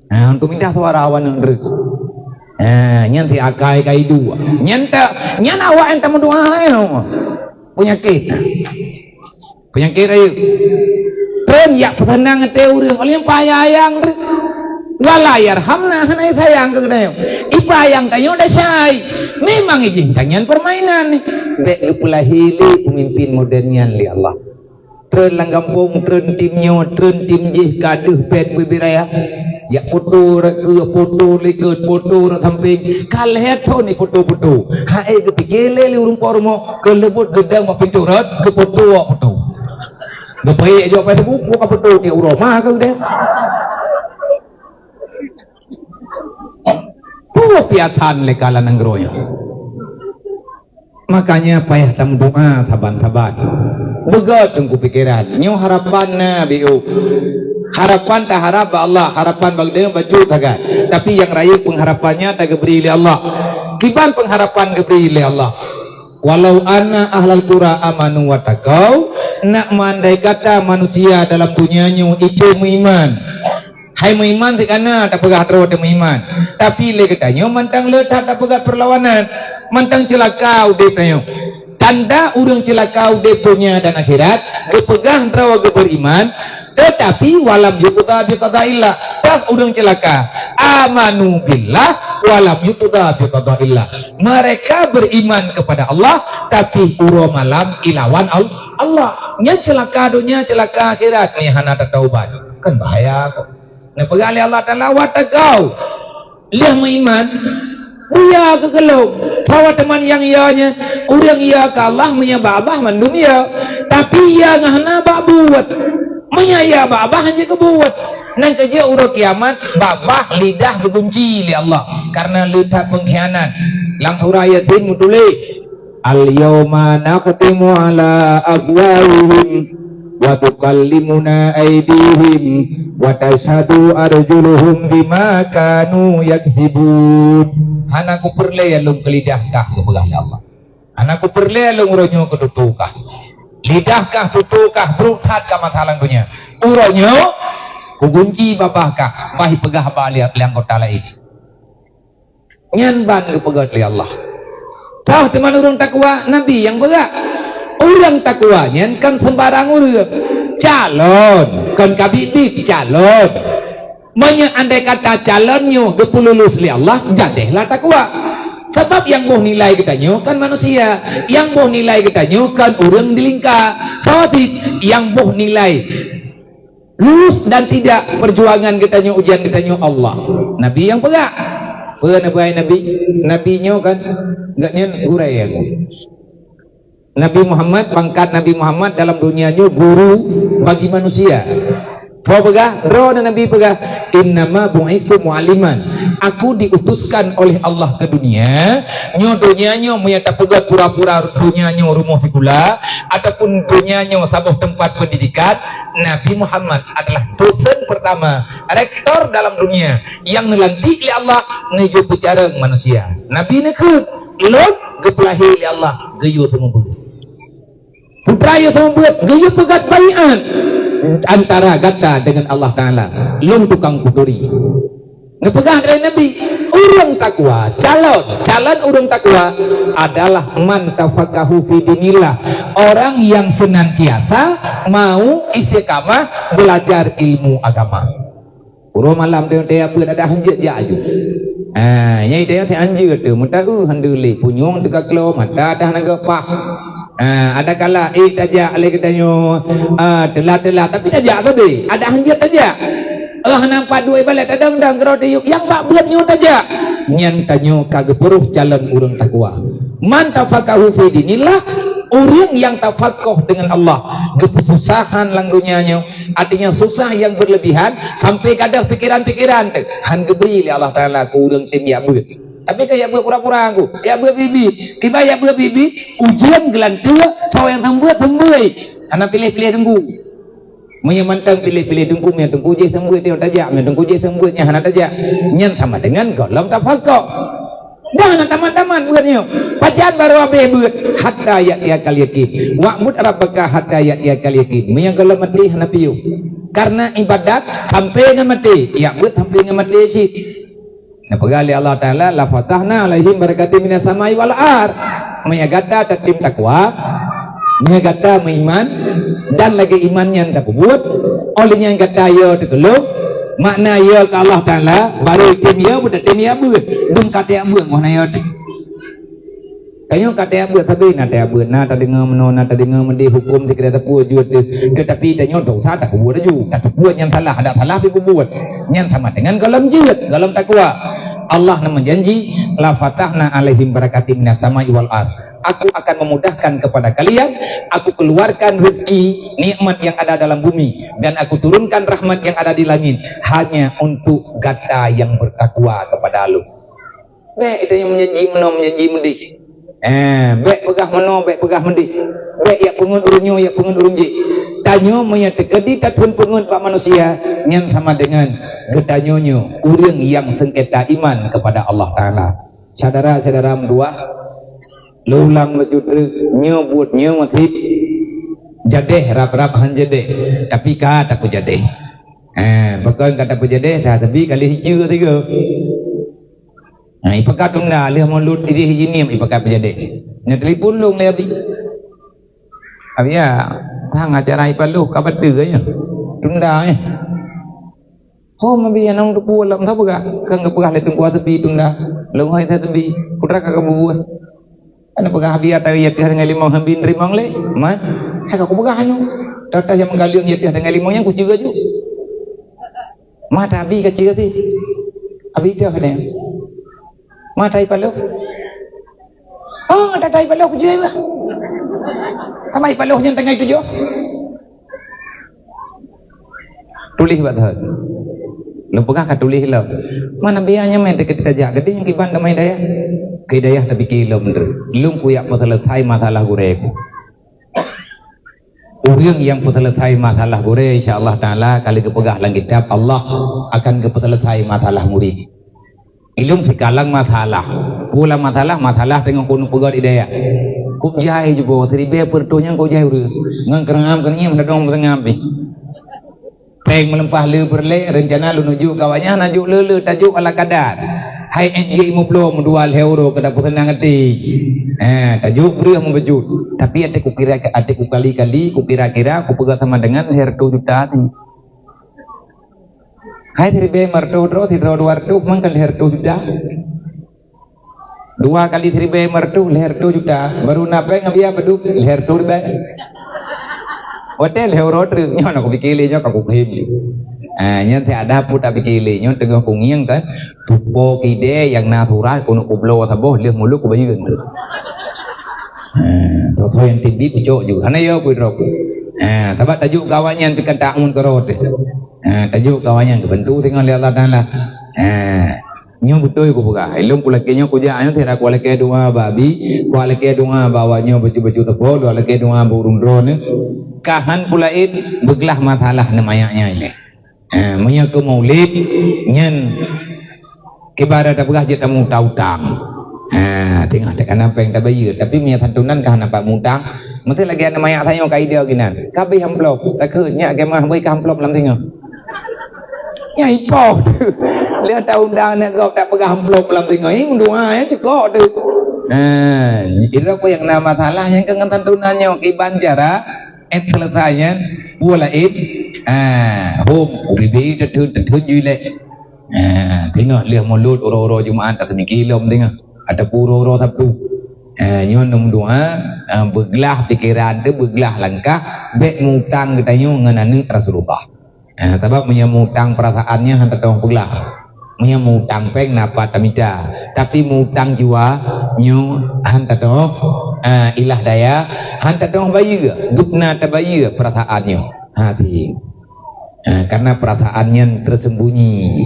Ah, untuk minta suara awak nyoe treun. Ah, nyan si akai kai dua. Nyan tak, nyan awak nyang tameudoa hai nyoe. Penyakit. Penyakit rayeuk. Treun yak peuseunang até ureueng, oleh payah ayang treun. Wala yarhamna hana sayang keu geutanyoe. Ipayang tanyoe dasai. Memang ijih tanyan permainan ni. Bèk geupeulahi lé pemimpin modern nyan lé Allah. Treun lam gampông, treun tim nyoe, treun tim jih, ka deuh pèt bubé raya. Yak foto rakeu, foto likot, foto rot sampéng. Ka lhèe thon ifoto-foto. Hai geupike lé, lé ureueng po rumoh. Keu leubot geudong bak pintoe rot, geufoto awak foto. Geupeuék jok Facebook, buka foto tiep uroe ma keu deh. Peue piatan lé kala nanggroe nyoe. Makanya payah tameudoa saban-saban. Beugöt teungku pikeran. Nyoe harapan na biôh. Harapan taharap bak Allah, harapan bak deungon bacut sagai. Tapi nyang rayeuk pengharapan nyan tageubri lé Allah. Kiban pengharapan geubri lé Allah. Walau anna ahlal qura amanu wattaqau, nak meandai kata manusia dalam dunia nyoe itu meuiman. Hai meuiman sikana tapeugah droe teu meuiman. Tapi lé geutanyoe mantang le that tapeugah perlawanan, mantang ceulaka udép tanyoe. Tanda ureueng ceulaka udép dunia dan akhirat, geupeugah droe geubeuriman, tetapi walam yuqda biqadaillah. Pas ureueng ceulaka, amanu billah walam yuqda biqadaillah. Mereka beriman kepada Allah, tapi uroe malam ilawan Al-, Allah. Nyan ceulaka dunia, ceulaka akhirat, nyan hana tataubat. Kan bahaya kok. Neupeugah lé Allah Taala, "Wattaqau." Lheueh meuiman, buya keu keulom. Bahwa teuma nyang ya nyan, ureueng ya keu Allah meunyo babah mandum ya. Tapi ya ngon hana bak buet. Meunyo ya babah hana keu buet. Nyan keuh jeuet uroe kiamat, babah lidah geugunci lé Allah karena le that pengkhianat. Lam surah Yasin meutuléh, "Al-yauma nakhtimu ala afwahihim wa tukallimuna aidihim wa tasyhadu arjuluhum bima kanu yaksibun." Hana kupeureulée lôn keu lidah kah, geupeugah lé Allah. Hana kupeureulée lôn uroe nyoe keu tutoe kah. Lidah kah, tutoe kah, brok that ka masa lam donya. Uroe nyoe kugunci babah kah, bah ipeugah haba lé, lé anggota laén. Nyan ban geupeugét lé Allah. Toh teuma ureuëng takwa, Nabi nyang peugah. Ureuëng takwa nyan kon sembarang ureuëng. Calon, kon ka biet-biet, calon. Meunyoe andai kata calon nyoe geupeululus lé Allah, jadeh lah takwa. Sabab nyang boh nilai geutanyoe kon manusia, nyang boh nilai geutanyoe kon ureuëng dilingka. Toh cit nyang boh nilai lulus dan tidak perjuangan geutanyoe, ujian geutanyoe Allah. Nabi nyang peugah. Peue na peugah Nabi? Nabi nyoe kan, gobnyan gurée. Nabi Muhammad, pangkat Nabi Muhammad dalam dunia nyoe guru bagi manusia. Peue peugah? Droeneuh Nabi peugah, "Innama bu'istu mu'alliman." Aku diutuskan oleh Allah ke dunia. Nyoe dunia nyoe meunyo tapeugah pura-pura dunia nyoe rumoh sikula ataupun dunia nyoe saboh tempat pendidikan, Nabi Muhammad adalah dosen pertama, rektor dalam dunia nyang neulantik lé Allah neujok peucarông manusia. Nabi neukheun, "Lôn geupeulahé lé Allah geuyue seumeubeuet." Putra yue seumeubeuet, geuyue peugét baiát antara gata dengan Allah Taala. Lôn tukang kuturi. Neupeugah lé Nabi, ureuëng takwa, calon, calon ureuëng takwa adalah man tafaqahu fi dinillah, orang yang senantiasa mau istiqamah belajar ilmu agama. Uroe malam teuntée beuet adak hanjeuet jak aju. Ah, nyang itée si hanjeuet tu, meuta, uh, handeuh lé, punyueng teuka klo, mata dah naga pah. Ah, ada kala, eh, tajak lé geutanyoe, ah, telat-telat, tapi tajak sabe, adak hanjeuet tajak. Oh, hana pat duek balek, tadong-dong keudroe tiyueb, nyang bak beuet nyoe tajak. Nyan tanyoe ka geupeurôh calon ureuëng takwa. Man tafaqahu fi dinillah, ureuëng nyang tafaqah dengan Allah, geupeususahan lam donya nyoe, artinya susah yang berlebihan sampai gadôh pikiran-pikiran teuh, han geubri lé Allah Taala keu ureuëng tem jak beuet. Tapi ka jak beuet pura-pura ku, jak beuet bibi, tiba jak beuet bibi, ujeuen geulanteue, soe nyang seumeubeuet seumeubeuet, hana piléh-piléh teungku. Meunyoe mantong piléh-piléh teungku, meunyoe teungku jih seumeubeuet nyoe tajak, meunyoe teungku jih seumeubeuet nyan hana tajak, nyan sama dengan gohlom tafaqah. Dah na tamat-tamat beuet nyoe. Pajan barô habéh beuet, hatta ya'tiyakal yaqin. Wa'bud rabbaka hatta ya'tiyakal yaqin. Meunyoe gohlom maté hana piôh. Karena ibadat sampai ngon maté, jak beuet sampai ngon maté cit. Neupeugah lé Allah Taala, "La fatahna 'alaihim barakatim minas sama'i wal ard." Meunyoe gata tatem takwa, meunyoe gata meuiman dan lagée iman nyan tapeubuet, óh lheueh nyan gata yo teukeulong, makna yo keu Allah Taala, barô item yo, beutatem yo beuet, dum ka teuyak beuet ngon yo teuh. Tanyoe ka teuyak beuet sabe, na teuyak beuet, na tadeungoe meunoe, na tadeungoe meudeh, huköm dikira tapeubuet jeuet teuh. Teutapi tanyoe dosa tapeubuet laju, tapeubuet nyang salah, adak salah pih peubuet. Nyan sama dengan gohlom jeuet, gohlom takwa. Allah na meujanji, "La fatahna 'alaihim barakatim minas sama'i wal ard." Aku akan memudahkan kepada kalian, aku keluarkan rezeki, nikmat yang ada dalam bumi, dan aku turunkan rahmat yang ada di langit, hanya untuk gata yang bertakwa kepada Aku. Bék tanyoe meujanji meunoe, meujanji meudeh. Eh, bék peugah meunoe, bék peugah meudeh. Bék jak peungeut ureuëng nyoe, jak peungeut ureuëng jih. Tanyoe meunyoe teukeudi taphon peungeut bak manusia, nyan sama dengan geutanyoe nyoe ureuëng nyang seungketa iman kepada Allah Taala. Syedara-syedara meutuwah, lôn ulang laju treuk, nyoe buet nyoe maté jadeh rab-rab han jadeh, tapi ka tapeujadeh. Eh, pakon ka tapeujadeh, dah tapi kali hijeu tiga. Nah, ipakat tunda lheueh mulod idéh jinim ipakat peujadeh. Nyan telepon lôn lé Abi. Abi ya, tang acara ipaloh ka bateue nyan. Tunda nyan. Ho mabi anong teupeu lam sapeugah. Kan geupeugah lé teungku sepi tunda. Lôn hai sepi. Putra ka bubuet. Ana peugah Abi ata ya tiah dengan limong hambi rimong lé. Man. Hai ka kupeugah nyoe. Tata yang menggalung ya tiah dengan limong yang kucuri ju. Mata Abi kacil sih. Abi dah kena. Mata ipaloh. Oh, tata ipaloh kacil bah. Sama ipaloh yang tengah itu jo. Tuléh bak thon. Lôn peugah ka tuléh lom. Mana biar nyamai dekat tajak. Gede yang kiban damai daya. Ke daya tapi kilom tu. Lôn kuyak peselesai masalah gurée ku. Ureuëng nyang peuseuleusoe masalah gurée, insya Allah Taala, ka lheueh geupeugah lam kitab, Allah akan geupeuseuleusoe masalah murit. Ilong sikalang masalah. Pula masalah, masalah teungoh keuneuk peugah di dayah. Kujai jiboh, siribée peureutoh nyang kujai ureuëng. Ngon keurangam-keurangim ladong meusangam pih. Péng meuleumpah le peureulée, reuncana lôn ujuk kawan nyan, na juk le-le, tajuk ala kadar. Hai N J lima puluh, meudua lhée uroe keu dapur seunang até. Ha, tajuk breueh meubeujeuet. Tapi até kukira, até kukali-kali, kukira-kira, kupeugah sama dengan lhée reutôh juta sih. Hai siribée meureutoh droe, sidroe dua reutôh, mangka lhée reutôh juta. Dua kali siribée meureutoh, lhée reutôh juta. Baru na péng ngon biaya padub, lhée reutôh ribée. Watée lhée uroe treuk, nyoe na kupike lé nyoe ka kukhém. Ah, nyoe teuh ada peue tapike lé nyoe teungoh kungieng kan. Tupo kidée nyang na surat keuneuk kubloe saboh lheueh muluk kubayeuen. Ah, soe-soe nyang tibi kucok ju. Hana yo kuidroe ku. Ah, sabab tajuk kawan nyan pih kan tak mun keurot. Ah, tajuk kawan nyan geubantu singoh lé Allah Taala. Ah, Nyoe beutôi kupeugah, ilong kulakée nyoe kujak nyoe sira kulakée doa bak Abi, kulakée doa bak awak nyoe bacut-bacut teupeu, kulakée doa bak ureuëng droeneuh. Ka han peulaén beuglah masalah neumayak nyan ilée. Ha, meunyoe keu maulid nyan kiban tapeugah jeuet tamu utang-utang. Ha, teungoh teukana péng tabayeue, tapi meunyoe santunan ka hana pat mutang, meusti lagée aneuk mayak tanyoe ka idéh ginan. Ka abéh amplop, takheun nyak keumaih bri ka amplop lam singoh. Nyang ipoh tu. Lheueh taundang aneuk gob tapeugah amplop lam teungoh. Ih, meudoa ya cukok tu. Ha, ira peue nyang na masalah nyang keu ngon santunan nyoe kiban cara et selesai nyan peue laén. Ha, hom ubibi teutut teutut ju ilée. Ha, teungoh lheueh mulod uroe-uroe Jumaat taseumiki lom teungoh. Ataupun uroe-uroe Sabtu. Ha, nyoe neu meudoa, ha, beuglah pikeran teuh, beuglah langkah, bék mutang geutanyoe ngon aneuk Rasulullah. Ha, sabab meunyoe mutang perasaan nyan hana teupeuglah. Meunyoe meu-utang péng na pat tamita, tapi meu-utang jiwa nyoe han tatoh, ah, ilah daya, han tatoh bayeue, geup na tabayeue peurasaan nyoe. Hati. Ah, karena perasaan nyan tersembunyi.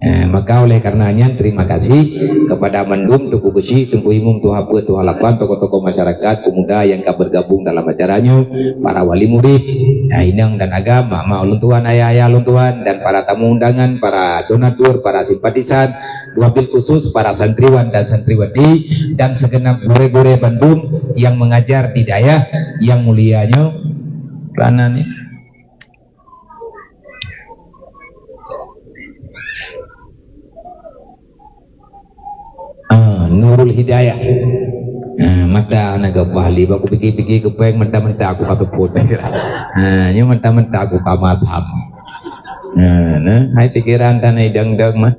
Ah, maka oleh karena nyan, terima kasih kepada mandum Teungku Keuchik, Teungku Imum, Tuha Peuet, Tuha Lapan, tokoh-tokoh masyarakat, pemuda yang ka bergabung dalam acara nyoe, para wali murid, ah, inong dan agam, mak-mak ulôn tuan, ayah-ayah ulôn tuan, dan para tamu undangan, para donatur, para simpatisan, wabil khusus para santriwan dan santriwati, dan segenap gurée-gurée bandum yang mengajar di dayah yang mulia nyoe. Kerana ni, Ah, Nurul Hidayah. Ah, mata na geumbah lé, bak kupikir-pikir keu péng, mata-mata aku ka teupot. Ah, nyoe mata-mata aku ka matam. Ah, nah, hai pikiran tanai dang-dang mah.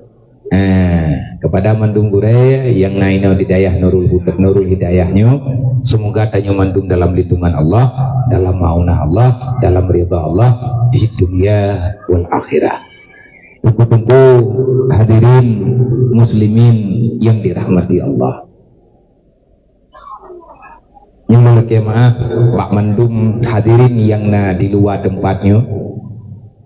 Ah, kepada mandum gurée yang na inoe di dayah Nurul Huda, Nurul Hidayah nyoe, semoga tanyoe mandum dalam lindungan Allah, dalam maunah Allah, dalam ridha Allah di dunia wal akhirah. Teungku-teungku, hadirin muslimin yang dirahmati Allah. Nyoe lakée meu'ah bak mandum hadirin nyang na di luwa teumpat nyoe.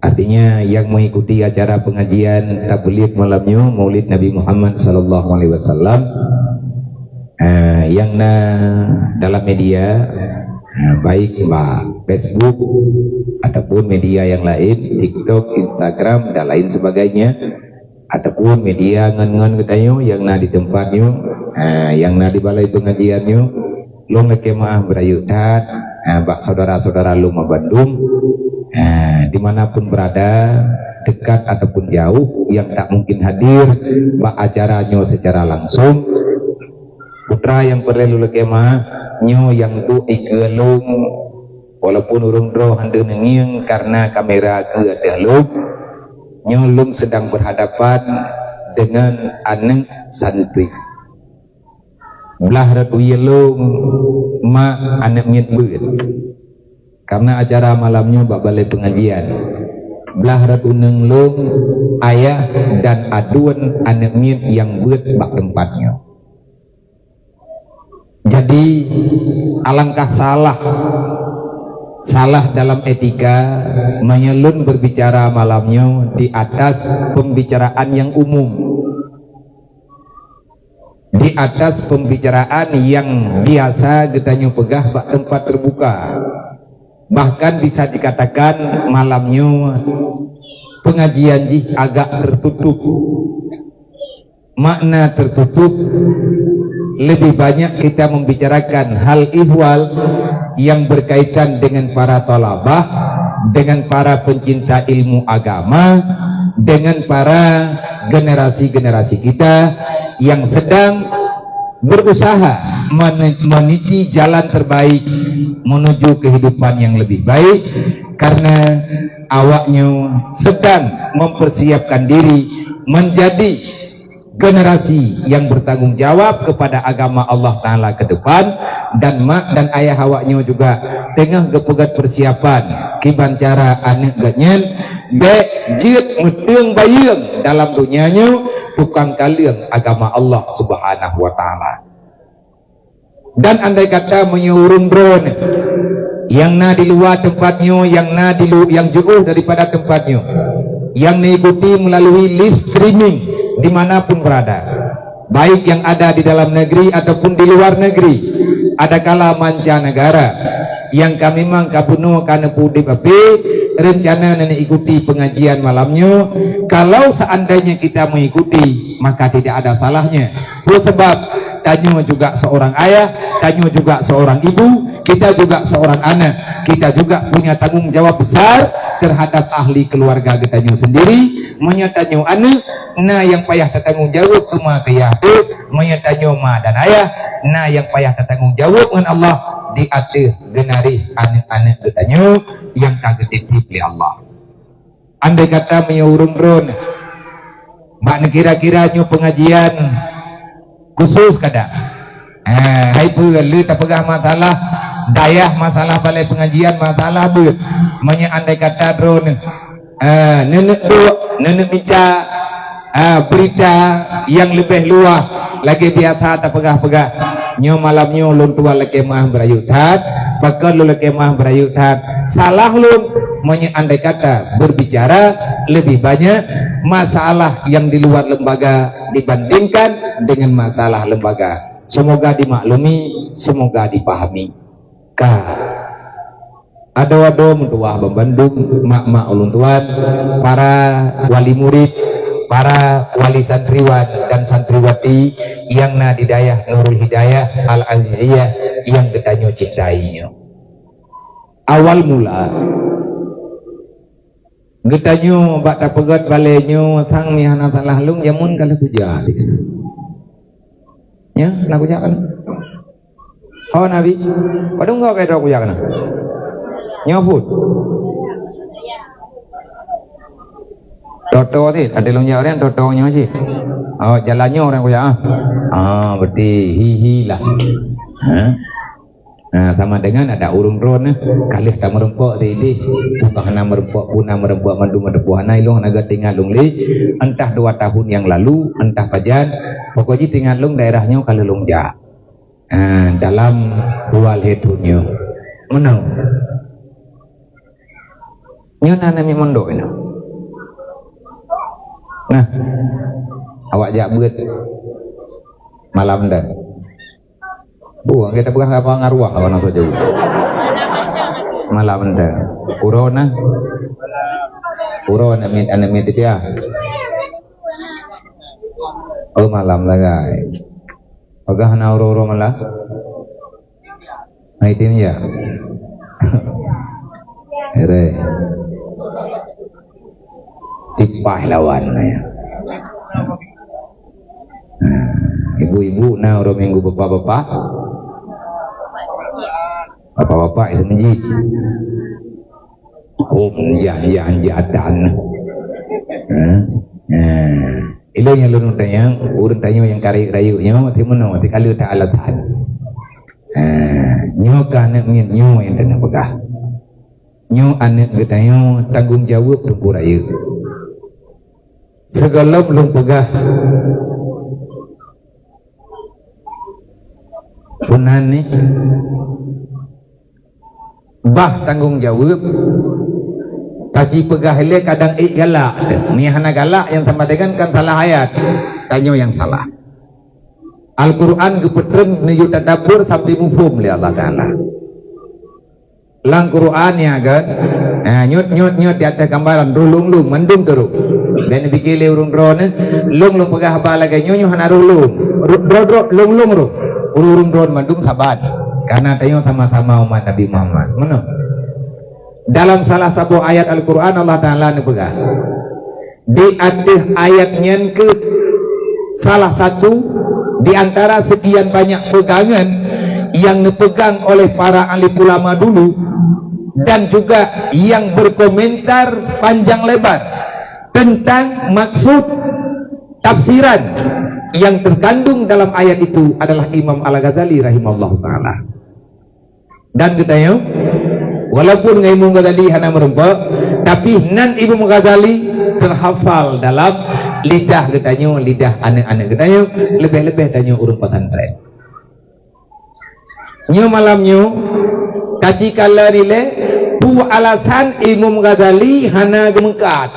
Artinya, nyang mengikuti acara pengajian tabligh malam nyoe, Maulid Nabi Muhammad sallallahu alaihi wasallam. Ah, nyang na dalam media, ah, baik bak Facebook ataupun media yang lain, TikTok, Instagram, dan lain sebagainya, ataupun media ngon-ngon geutanyoe nyang na di teumpat nyoe, ah, nyang na di balai pengajian nyoe, lôn lakée meu'ah beurayeuk that, ah, bak saudara-saudara lôn bandum, ah, di mana pun berada, dekat ataupun jauh, nyang tak mungkin hadir bak acara nyoe secara langsung. Putra nyang peureulée lôn lakée meu'ah, nyoe nyang duek ikeue lôn, walaupun ureuëng droe hana neungieng karena kamera keue ateueh lôn, nyoe lôn sedang berhadapan dengan aneuëk santri. Blah rot uyeue lôn, mak, aneuëk miet beuet. Karena acara malam nyoe bak balai pengajian. Blah rot uneung lôn, ayah dan aduen aneuëk miet nyang beuet bak teumpat nyoe. Jadi, alangkah salah, salah dalam etika meunyoe lôn berbicara malam nyoe di atas pembicaraan yang umum, di atas pembicaraan yang biasa geutanyoe peugah bak teumpat terbuka. Bahkan bisa dikatakan malam nyoe pengajian jih agak tertutup. Makna tertutup, lebih banyak kita membicarakan hal ihwal yang berkaitan dengan para thalabah, dengan para pencinta ilmu agama, dengan para generasi-generasi kita yang sedang berusaha men-, meniti jalan terbaik menuju kehidupan yang lebih baik, karena awaknyoe sedang mempersiapkan diri menjadi generasi yang bertanggung jawab kepada agama Allah Taala ke depan, dan mak dan ayah awaknyoe juga teungoh geupeugét persiapan kiban cara aneuëk geuhnyan bék jeuet meuteueng bayeueng dalam donya nyoe tukang kaleueng agama Allah Subhanahu wa Taala. Dan andai kata meunyoe ureuëng droeneuh nyang na di luwa teumpat nyoe, nyang na di lu-, nyang jiôh daripada teumpat nyoe, nyang neuikuti meulalu live streaming di mana pun berada, baik yang ada di dalam negeri ataupun di luar negeri, adakala mancanegara, nyang ka memang ka bunoe ka neupeu udeb api, reuncana neuikuti pengajian malam nyoe, kalau seandainya kita mengikuti, maka tidak ada salahnya. Peue sabab? Tanyoe juga seorang ayah, tanyoe juga seorang ibu, kita juga seorang anak. Kita juga punya tanggung jawab besar terhadap ahli keluarga geutanyoe sendiri. Meunyoe tanyoe aneuëk, na nyang payah tatanggung jawab keu ma keu yah teuh. Meunyoe tanyoe ma dan ayah, na nyang payah tatanggung jawab ngon Allah di ateueh geunaréh aneuëk-aneuëk geutanyoe nyang ka geutitip lé Allah. Andai kata meunyoe ureuëng droeneuh bak neukira-kira nyoe pengajian khusus kada. Eh, hai peue le tapeugah masalah dayah, masalah balai pengajian, masalah beuet. Meunyoe andai kata droeneuh, eh, neuneuk duek, neuneuk mita, Ah, berita nyang leubeh luwah lagée biasa tapeugah-peugah. Nyoe malam nyoe lôn tuan lakée meu'ah beurayeuk that, pakon lôn lakée meu'ah beurayeuk that. Salah lôn meunyoe andai kata berbicara lebih banyak masalah yang di luar lembaga dibandingkan dengan masalah lembaga. Semoga dimaklumi, semoga dipahami. Ka. Adoe-adoe meutuah bandum mak-mak ulôn tuan, para wali murid, para wali santriwan dan santriwati nyang na di dayah Nurul Hidayah Al-Aziziyah nyang geutanyoe cintai nyoe. Awal mula, geutanyoe bak tapeugét balée nyoe sang meuhana salah lôn jameun ka lheueh kujak. Ya, na kujak kan? Oh, Nabi. Padahai enggak kayak aku jak kena. Nyoe pun. Toto sih, ada lôn jak orang toto nyoe sih. Oh, jalan nyoe orang kujak ah. Ah, berarti hihi lah. Ha? Nah, sama dengan ada ureuëng droe neh, ka lheueh tameureumpok di idéh. Bukan hana meureumpok, pun na meureumpok mandum ada buah na ilong hana geutingat lôn lé. Entah dua tahun yang lalu, entah pajan, pokok jih tingat lôn daerah nyoe ka lheueh lôn jak. Ha, dalam dua lhée thon nyoe. Meunoe. Nyoe na namiet mondok nyoe. Nah, awak jak beuet malam dah. Buang kita pegang apa ngaruah apa nak jauh. Malam dah. Corona. Corona mit anak mit dia. Oh, malam lah, guys. Pegang na uro-uro malah. Hai tim ya. Ere. Tipah lawan ya. Nah, ibu-ibu na uro minggu bapak-bapak. Bapak-bapak itu menjih. Oh, menjah-jah jatan. Ha? Ha. Ilée nyang lôn tanyong, ureuëng tanyoe nyang ka rayeuk-rayeuk nyoe, ti meunoe, ti ka lheueh that alasan. Ha, nyoe ka aneuëk miet nyoe nyang teungoh peugah. Nyoe aneuëk geutanyoe tanggong jaweueb teungku rayeuk. Sigohlom lôn peugah, peunan nih, bah tanggong jaweueb, taci peugah ilée kadang ék galak. Meuhana galak nyang sama dengan kan salah ayat. Tanyoe nyang salah. Al-Quran geupeutreun neuyue tadabbur sampai muphom lé Allah Taala. Lam Quran ya kan? Ha, nyut, nyut, nyut di atas gambaran roh lôn-lôn mandum teurok. Dan dipikir lé ureuëng droe neh, lôn-lôn peugah haba lagée nyoe, nyoe hana roh lôn. Roh, droe, droe, lôn-lôn roh. Ureuëng droe mandum saban. Karena tanyoe sama-sama umat Nabi Muhammad. Meunoe. Dalam salah saboh ayat Al-Quran Allah Taala neupeugah, di ateueh ayat nyan keuh salah satu di antara sekian banyak pegangan yang neupegang oleh para alim ulama dulu dan juga yang berkomentar panjang lebar tentang maksud tafsiran yang terkandung dalam ayat itu adalah Imam Al-Ghazali rahimahullahu taala. Dan geutanyoe, walaupun ngon Imam Ghazali hana meureumpok, tapi nan Imam Ghazali teuhafal dalam lidah geutanyoe, lidah aneuëk-aneuëk geutanyoe, leubeh-leubeh tanyoe ureuëng pesantren. Nyoe malam nyoe, kaci kalon ilée, peue alasan Imam Ghazali hana geumeungkat.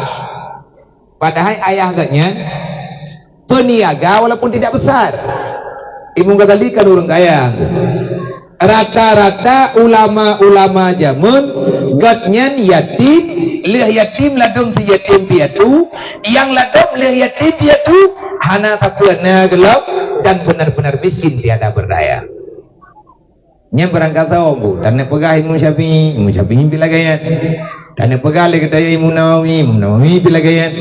Padahai ayah gobnyan peuniaga walaupun tidak besar. Imam Ghazali kan ureuëng kaya. Rata-rata ulama-ulama jameun gobnyan yatim, lheueh yatim ladôm si yatim piatu, nyang ladôm lheueh yatim piatu, hana sapeue na gohlom dan benar-benar miskin tiada berdaya. Nyan barangkasoe bu, taneuk peugah Imam Syafi'i, Imam Syafi'i pih lagée nyan. Taneuk peugah lé geutanyoe Imam Nawawi, Imam Nawawi pih lagée nyan.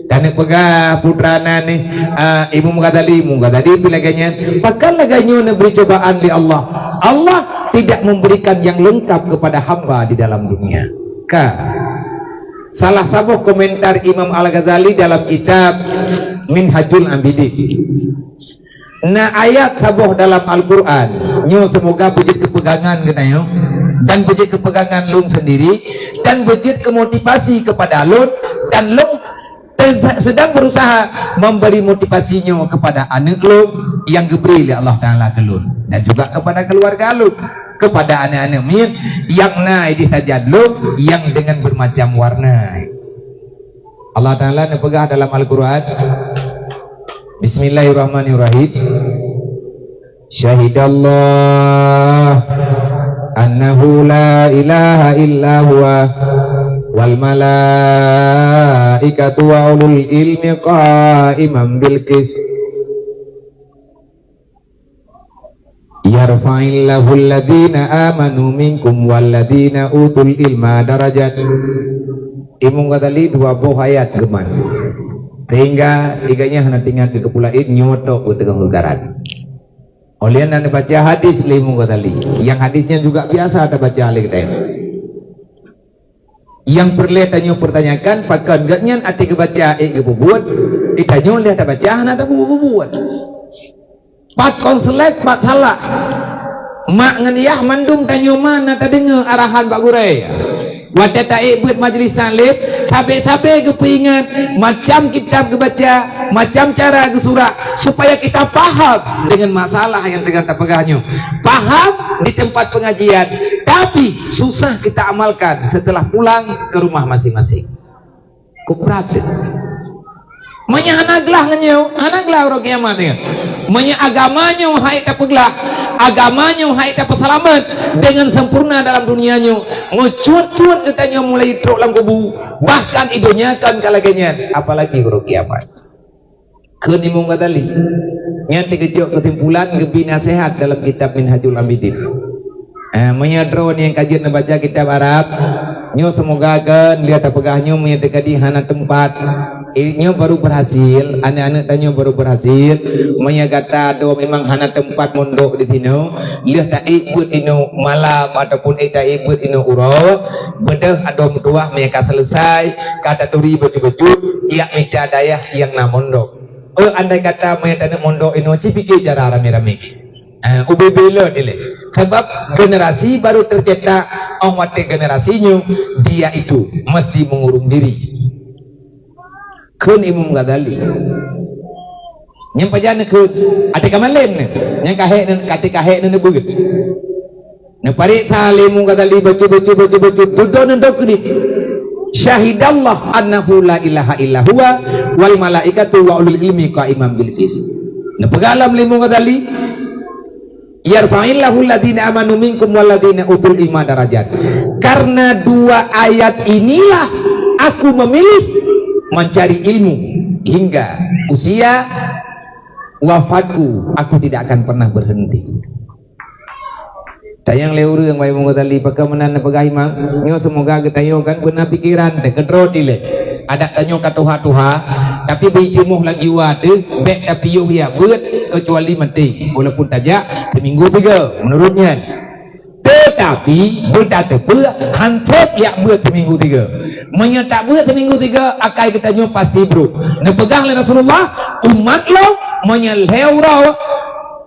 Taneuk peugah putra nan nih, ah, Imam Ghazali, Imam Ghazali pih lagée nyan. Bahkan lagée nyoe neubri cobaan lé Allah. Allah tidak memberikan yang lengkap kepada hamba di dalam dunia. Ka. Salah saboh komentar Imam Al-Ghazali dalam kitab Minhajul Abidin. Na ayat saboh dalam Al-Quran, nyoe seumoga beujeuet keupeugangan geutanyoe, dan beujeuet keupeugangan lôn sendiri, dan beujeuet keumotivasi keupada lôn, dan lôn sedang berusaha memberi motivasi nyoe kepada aneuk lôn nyang geubri lé Allah Taala keu lôn, dan juga kepada keluarga lôn, kepada aneuk-aneuk miet nyang na di sajan lôn nyang dengan bermacam warna. Allah Taala neupeugah dalam Al-Quran, Bismillahirrahmanirrahim. Syahidallah annahu la ilaha illa huwa wal malaikatu wa ulul ilmi qaiman bil qist. Yarfa'illahu alladhina amanu minkum walladhina utul ilma darajat. Imam Ghazali dua boh ayat geuman. Sehingga tiga nyan hana tinggai keu geupulaén nyoe tok geuteugah geugaran. Oleh nan baca hadis lé Imam Ghazali. Yang hadisnya juga biasa tabaca lé geutanyoe. Nyang peureulée tanyoe peutanyakan, pakon gobnyan até geubaca ék geupeubuet, di tanyoe lheueh tabaca hana tapeubuet. Pat konslet, pat salah. Mak ngon yah mandum tanyoe ma na tadeungoe arahan bak gurée. Watée taék beuet majlis taklim, sabe-sabe geupeuingat, macam kitab geubaca, macam cara geusurat, supaya kita paham dengan masalah nyang teungoh tapeugah nyoe. Paham di tempat pengajian, tapi susah kita amalkan setelah pulang ke rumah masing-masing. Kuprat. Meunyoe hana glah ngon nyoe, hana glah uroe kiamat nyoe. Meunyoe agama nyoe hai tapeuglah, agama nyoe hai tapeuseulamat dengan sempurna dalam dunia nyoe, meucut-cut geutanyoe mulai trok lam kubu, bahkan i donya kon ka lagée nyan, apalagi uroe kiamat. Kheun Imam Ghazali. Nyan teugeucok keusimpulan geubi naseuhat dalam kitab Minhajul Abidin. Ah, meunyoe droeneuh nyang ka jeuet neubaca kitab Arab, nyoe seumoga kon lheueh tapeugah nyoe meunyoe teuka di hana teumpat. Eh, nyoe baru berhasil, aneuk-aneuk tanyoe baru berhasil. Meunyoe gata dua memang hana teumpat mondok di sinoe, lheueh taék beuet inoe malam ataupun ék taék beuet inoe uroe, beudôh adoe meutuwah meunyoe ka selesai, ka taturi bacut-bacut, jak mita dayah nyang na mondok. Oh, andai kata meunyoe taneuk mondok inoe, ci pike cara ramé-ramé. Ah, ubé-bé lôn ilée. Sabab generasi baru tercetak, ong watée generasi nyoe, dia itu mesti mengurung diri. Kheun Imam Ghazali. Nyang pajan kheun, até ka malém nyoe. Nyang ka hék nyoe, até ka hék nyoe neubeuet. Neupareksa lé Imam Ghazali bacut, bacut, bacut, bacut, dudoe neudok keudit. Syahidallah annahu la ilaha illa huwa wal malaikatu wa ulul ilmi qaiman bil qist. Neupeugah lom lé Imam Ghazali, "Yarfa'illahu alladzina amanu minkum walladzina utul ilma darajat." Karena dua ayat inilah aku memilih mencari ilmu hingga usia wafatku, aku tidak akan pernah berhenti. Tanyong lé ureuëng, wahai Imam Ghazali, pakon meunan neupeugah Imam? Nyoe seumoga geutanyoe kan beuna pikeran teuh keudroe dilée. Adak tanyoe ka tuha-tuha, tapi beujeumuh lagi watée bék tapiôh ya beuet keucuali maté, walaupun tajak seminggu tiga, menurut nyan. Tetapi beutateupeue han sép jak beuet seminggu tiga. Meunyoe tabeuet seminggu tiga, akai geutanyoe pasti brok. Neupeugah lé Rasulullah, umat lom meunyoe lhée uroe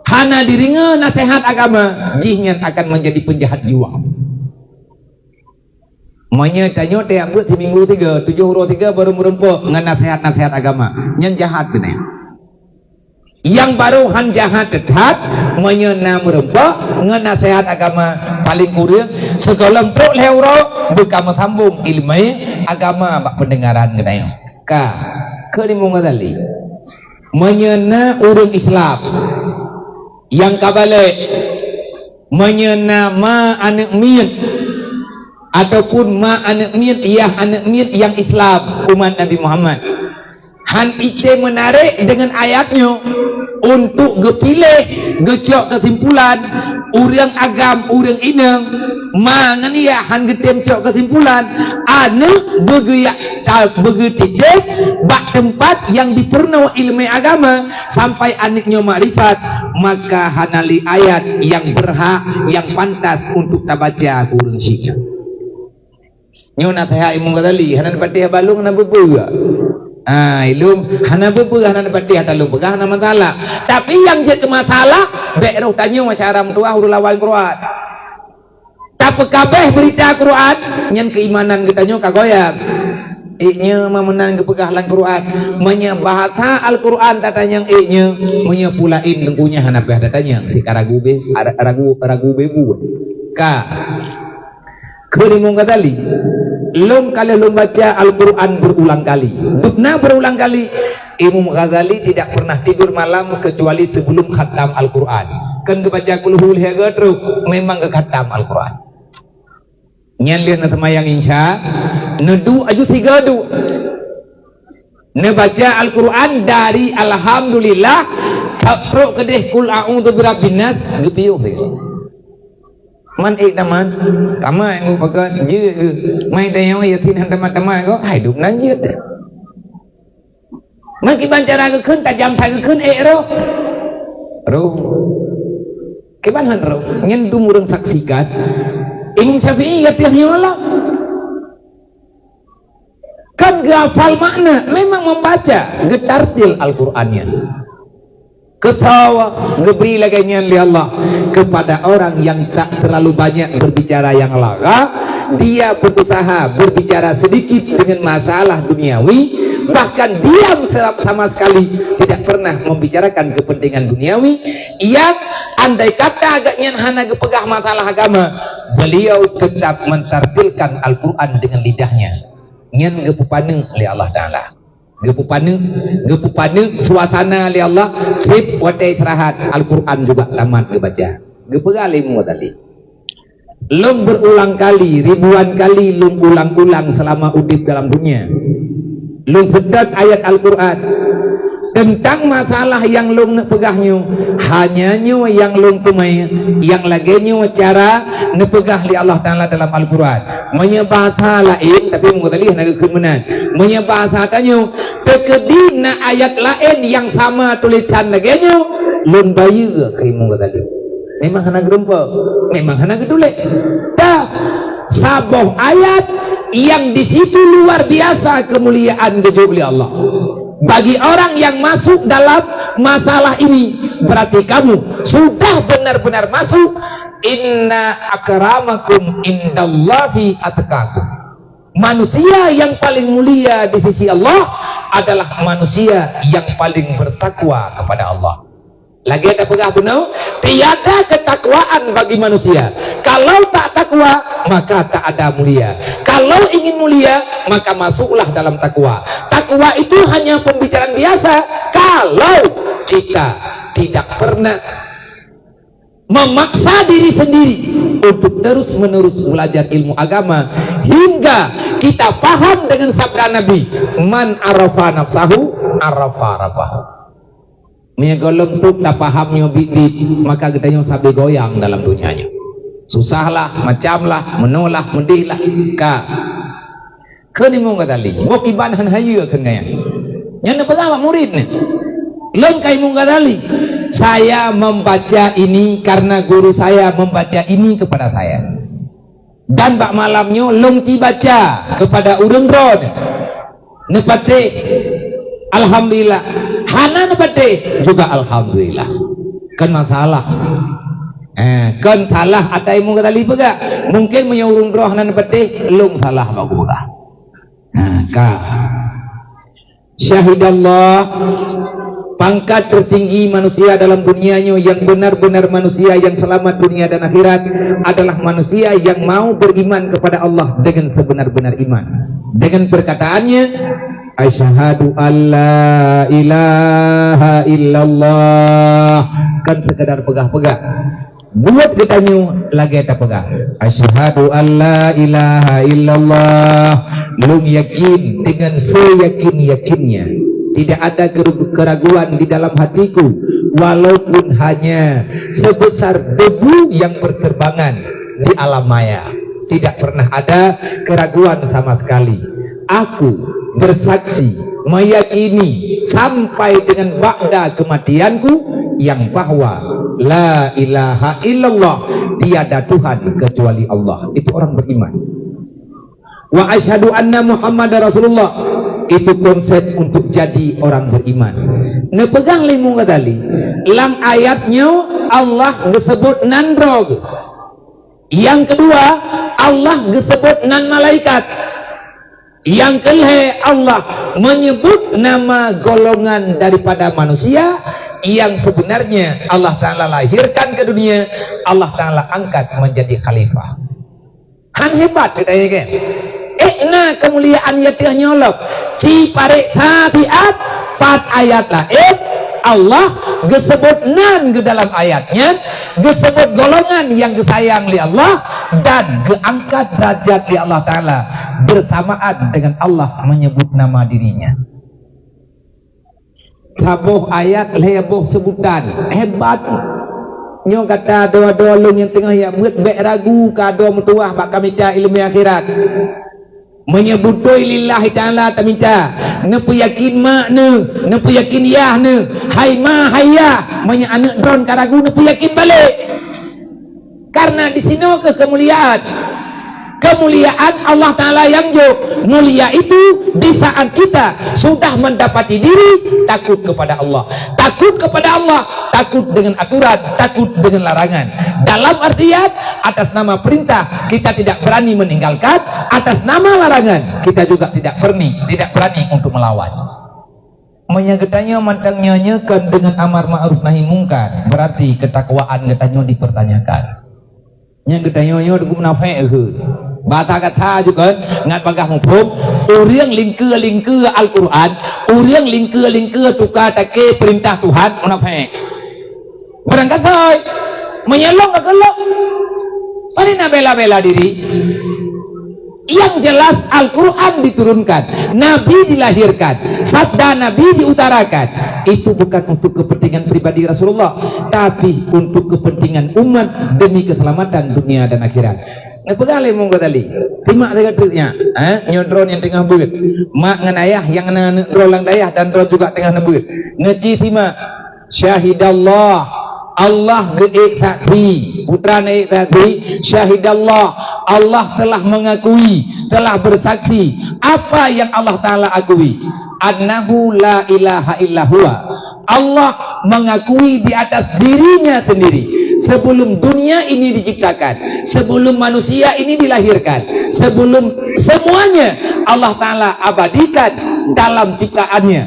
hana diringoe naseuhat agama, jih nyan akan menjadi penjahat jiwa. Meunyoe tanyoe tajak beuet seminggu tiga, tujoh uroe tiga baru meureumpok ngon naseuhat-naseuhat agama, nyan jahat keunan. Nyang baru han jahat that, meunyoe na meureumpok ngon naseuhat agama, paléng kureueng sigohlom trok lhée uroe beuka meusambong iéleumé agama bak peundeungaran geutanyoe. Ka, kheun Imam Ghazali. Meunyoe na ureuëng Islam nyang ka balek, meunyoe na ma aneuk miet ataupun ma aneuk miet, yah aneuk miet nyang Islam umat Nabi Muhammad, han item meunarek deungon ayat nyoe untuk geupiléh, geucok keusimpulan, ureuëng agam, ureuëng inong, ma ngon yah han geutem cok keusimpulan, aneuk beugeuyak ta-, beugeutiteh bak teumpat nyang jipeurunoe iéleumé agama sampai aneuk nyoe makrifat, maka hana lé ayat nyang beurhak, nyang pantas untuk tabaca keu ureuëng syik nyan. Nyoe naseuhat Imam Ghazali, hana neupatéh balong hana beubeue. Ah, ilong hana beubeue, hana neupatéh, ata lôn peugah hana masalah. Tapi nyang jeuet keu masalah, bék roh tanyoe masyarakat meutuwah ureuëng lawan Quran. Tapeukabeh beurita Quran, nyan keuimanan geutanyoe ka goyang. Ék nyoe ma meunan geupeugah lam Quran. Meunyoe bahasa Al-Quran tatanyong ék nyoe, meunyoe peue laén teungku nyan hana payah tatanyong. Sika ragu be, ra-, ragu, ragu be bu. Ka. Kheun Imam Ghazali, lôn ka lheueh lôn baca Al-Quran berulang kali. Dubna berulang kali. Imam Ghazali tidak pernah tidur malam kecuali sebelum khatam Al-Quran. Kan geubaca kulhu lhèe go trok, memang geukhatam Al-Quran. Nyan lheueh neuseumayang Isya, neuduek aju sigoe duek. Neubaca Al-Quran dari Alhamdulillah, trok keudeh Qul a'udzu birabbin nas, geupiôh lé. Man ék tamat, tamat ngon pakon, jeuet. Mai tanyong Yasin han tamat-tamat ko, hai duek nan jeuet. Meukiban cara geukheun tajam that geukheun ék roh. Roh. Kiban han roh. Nyan dum ureueng saksikan. Imam Syafi'i ya tiah nyoe lah. Kan geuhafal makna, memang membaca, geutartil Al-Quran nyan. Keutawa geubri lagée nyan lé Allah kepada orang yang tak terlalu banyak berbicara yang lara, dia berusaha berbicara sedikit dengan masalah duniawi, bahkan diam se-, sama sekali tidak pernah membicarakan kepentingan duniawi, yang andai kata agaknyan hana geupeugah masalah agama, beliau tetap mentartilkan Al-Quran dengan lidahnya. Nyan geupeupaneuk lé Allah Taala. Geupeupaneuk, geupeupaneuk suasana lé Allah, trép watée istirahat, Al-Quran juga tamat geubaca. Geupeugah lé Imam Ghazali, "Lôn berulang kali, ribuan kali lôn ulang-ulang selama udeb dalam dunia. Lôn seutôt ayat Al-Quran. Teuntang masalah nyang lôn neupeugah nyoe, hanya nyoe nyang lôn teumé, nyang lagée nyoe cara neupeugah lé Allah Taala dalam Al-Quran." Meunyoe bahasa laén, tapi Imam Ghazali hana geukheun meunan. Meunyoe bahasa tanyoe, teukeudi na ayat laén nyang sama tulisan lagée nyoe, lôn bayeue keu Imam Ghazali. Memang hana geureumpok, memang hana geutuléh. Dah saboh ayat yang di situ luar biasa kemuliaan geujok lé Allah. Bagi orang yang masuk dalam masalah ini, berarti kamu sudah benar-benar masuk. "Inna akramakum indallahi atqakum." Manusia yang paling mulia di sisi Allah adalah manusia yang paling bertakwa kepada Allah. Lagée tapeugah bunoe, tiada ketakwaan bagi manusia. Kalau tak takwa, maka tak ada mulia. Kalau ingin mulia, maka masuklah dalam takwa. Takwa itu hanya pembicaraan biasa. Kalau kita tidak pernah memaksa diri sendiri untuk terus-menerus belajar ilmu agama hingga kita paham dengan sabda Nabi, "Man arafa nafsahu, arafa rabbahu." Meunyoe gohlom trok tapaham nyoe biet-biet, maka geutanyoe sabe goyang dalam donya nyoe. Susah lah, macam lah, meunoe lah, meudeh lah, ka. Kheun Imam Ghazali, boh kiban han hayeue kheun gaya. Nyan neupeugah bak murit nyan. Lôn ka Imam Ghazali, saya membaca ini karena guru saya membaca ini kepada saya. Dan bak malam nyoe lôn ci baca kepada ureuëng droe nyoe. Neupatéh, alhamdulillah. Hana neupatéh, juga alhamdulillah. Kon masalah. Eh, kon salah ata Imam Ghazali peugah. Mungkin meunyoe ureuëng droe hana neupatéh, lôn salah bak geupeugah. Nah, ka. Syahidallah, pangkat tertinggi manusia dalam dunia nyoe, yang benar-benar manusia yang selamat dunia dan akhirat adalah manusia yang mau beriman kepada Allah dengan sebenar-benar iman. Dengan perkataannya, "Asyhadu an la ilaha illallah." Kan sekadar peugah-peugah. Buet geutanyoe lagée tapeugah, "Asyhadu an la ilaha illallah." Lôn yakin dengan seyakin-yakinnya. Tidak ada keru-, keraguan di dalam hatiku, walaupun hanya sebesar debu yang berterbangan di alam maya. Tidak pernah ada keraguan sama sekali. Aku bersaksi, meyakini sampai dengan ba'da kematianku yang bahwa la ilaha illallah, tiada Tuhan kecuali Allah. Itu orang beriman. Wa asyhadu anna Muhammadar Rasulullah. Itu konsep untuk jadi orang beriman. Neupeugah lé Imam Ghazali, lam ayat nyoe Allah geusebut nan droe. Nyang keudua, Allah geusebut nan malaikat. Yang kelhée, Allah menyebut nama golongan daripada manusia yang sebenarnya Allah Ta'ala lahirkan ke dunia, Allah Ta'ala angkat menjadi khalifah. Han hebat geutanyoe kan? Ék na keumuliaan nyang teuh nyoe lom. Ci pareksa siat pat ayat laén, Allah geuseubut nan geuh dalam ayat nyan, geuseubut golongan nyang geusayang lé Allah dan geuangkat derajat lé Allah Ta'ala bersamaan dengan Allah menyebut nama dirinya. Saboh ayat lhée boh seubutan. Hebat. Nyoe gata droe-droe lôn nyang teungoh jak beuet, bék ragu keu droe meutuwah bak ka mita iéleumé akhirat. Meunyoe beutôi lillahi ta'ala tamita, neupeuyakin mak neuh, neupeuyakin yah neuh, hai ma, hai yah, meunyoe aneuëk droen ka ragu, neupeuyakin balek. Karena di sinoe keuh keumuliaan. Keumuliaan Allah Ta'ala nyang jok. Mulia itu di saat kita sudah mendapati diri takut kepada Allah. Takut kepada Allah, takut dengan aturan, takut dengan larangan. Dalam artian, atas nama perintah kita tidak berani meninggalkan, atas nama larangan kita juga tidak berani, tidak berani untuk melawan. Meunyoe geutanyoe mantong nyoe-nyoe kon deungon amar ma'ruf nahi mungkar, berarti ketakwaan geutanyoe dipertanyakan. Nyang geutanyoe nyoe teungku munafék keuh. Basa gata jukon ngat bagaih muphom, ureuëng lingkeue-lingkeue Al-Qur'an, ureuëng lingkeue-lingkeue tuka take peurintah Tuhan, munafék. Barangkasoe, meunyoe lôn ka keu lôn, pane na bela-bela diri? Yang jelas Al-Quran diturunkan, Nabi dilahirkan, sabda Nabi diutarakan. Itu bukan untuk kepentingan pribadi Rasulullah, tapi untuk kepentingan umat demi keselamatan dunia dan akhirat. Neupeugah lé Imam Ghazali, simak sagai treuk nyan, eh, nyoe droeneuh nyang teungoh beuet. Mak ngon ayah nyang na aneuëk droeneuh lam dayah dan droeneuh juga teungoh neubeuet. Neuci simak. Syahidallah, Allah geuék saksi. Peue treuk ék saksi? Syahidallah, Allah telah mengakui, telah bersaksi. Apa yang Allah Ta'ala akui? Annahu la ilaha illa huwa. Allah mengakui di atas dirinya sendiri. Sebelum dunia ini diciptakan, sebelum manusia ini dilahirkan, sebelum semuanya, Allah Ta'ala abadikan dalam ciptaannya.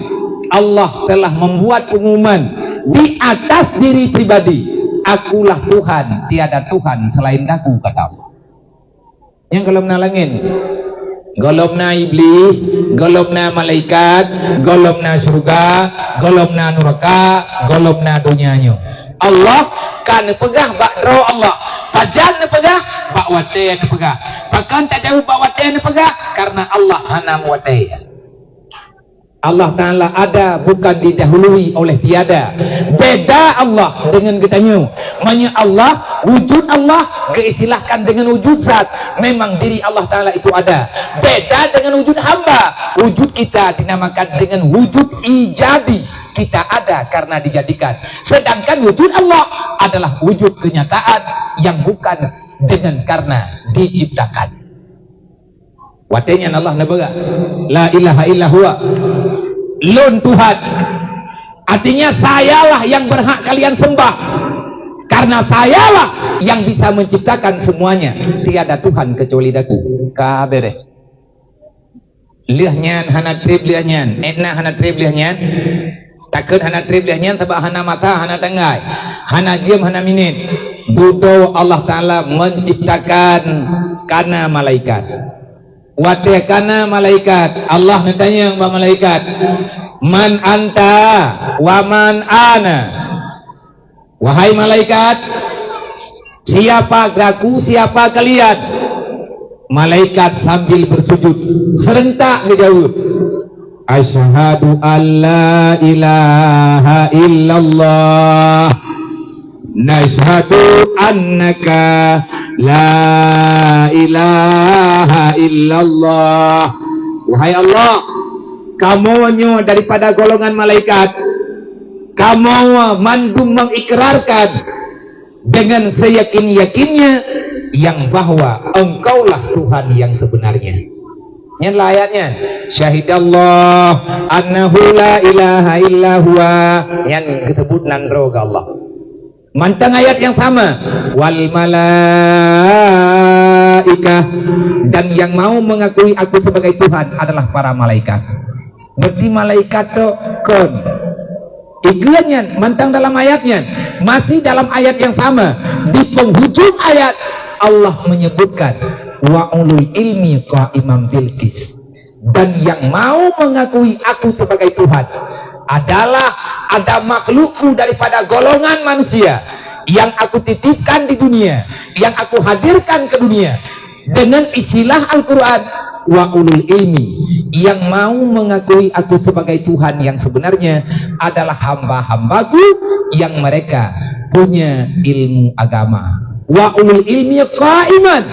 Allah telah membuat pengumuman di atas diri pribadi, "Akulah Tuhan, tiada Tuhan selain Aku," kata Allah. Nyang gohlom na langét, gohlom na Iblih, gohlom na malaikat, gohlom na syeuruga, gohlom na nuraka, gohlom na donya nyoe. Allah ka neupeugah bak droe Allah, pajan neupeugah, bak watée neupeugah. Pakon tajaweueb bak watée neupeugah? Karena Allah hana meuwatée. Allah Ta'ala ada bukan didahului oleh tiada. Beda Allah dengan geutanyoe. Meunyoe Allah, wujud Allah geuistilahkan dengan wujud zat, memang diri Allah Ta'ala itu ada. Beda dengan wujud hamba. Wujud kita dinamakan dengan wujud ijabi. Kita ada karena dijadikan. Sedangkan wujud Allah adalah wujud kenyataan yang bukan dengan karena diciptakan. Watée nyan Allah neupeugah, "La ilaha illa huwa." Lôn Tuhan. Artinya, sayalah yang berhak kalian sembah. Karena sayalah yang bisa menciptakan semuanya. Tiada Tuhan kecuali Aku. Ka beureh. Lheueh nyan hana treb lheueh nyan. Ék na hana treb lheueh nyan. Takheun hana treb lheueh nyan sabab hana masa, hana tanggai, hana jeuem, hana minét. Dudoe Allah Ta'ala menciptakan kana malaikat. Watée kana malaikat, Allah neutanyong bak malaikat, "Man anta wa man ana?" Wahai malaikat, siapa aku, siapa kalian? Malaikat sambil bersujud, serentak geujaweueb, "Asyhadu an la ilaha illallah. Nasyhadu annaka la ilaha illallah." Wahai Allah, kamoe nyoe daripada golongan malaikat, kamoe mandum mengikrarkan dengan seyakin-yakinnya yang bahwa Engkaulah Tuhan yang sebenarnya. Nyan lah ayat nyan. "Syahidallah annahu la ilaha illa huwa." Nyan geuseubut nan droe keu Allah. Mantong ayat nyang sama. "Wal malaikatu Malaikah, dan yang mau mengakui Aku sebagai Tuhan adalah para malaikat. Berarti malaikat tu kon. Ikeu nyan, mantong dalam ayat nyan, masih dalam ayat yang sama, di penghujung ayat, Allah menyebutkan, "Wa ulul ilmi qaiman bil qis." Dan yang mau mengakui Aku sebagai Tuhan adalah ada makhlukku daripada golongan manusia yang Aku titipkan di dunia, yang Aku hadirkan ke dunia. Dengan istilah Al-Quran, "Wa ulul ilmi", yang mau mengakui Aku sebagai Tuhan yang sebenarnya adalah hamba-hambaku yang mereka punya ilmu agama. "Wa ulul ilmi qaiman",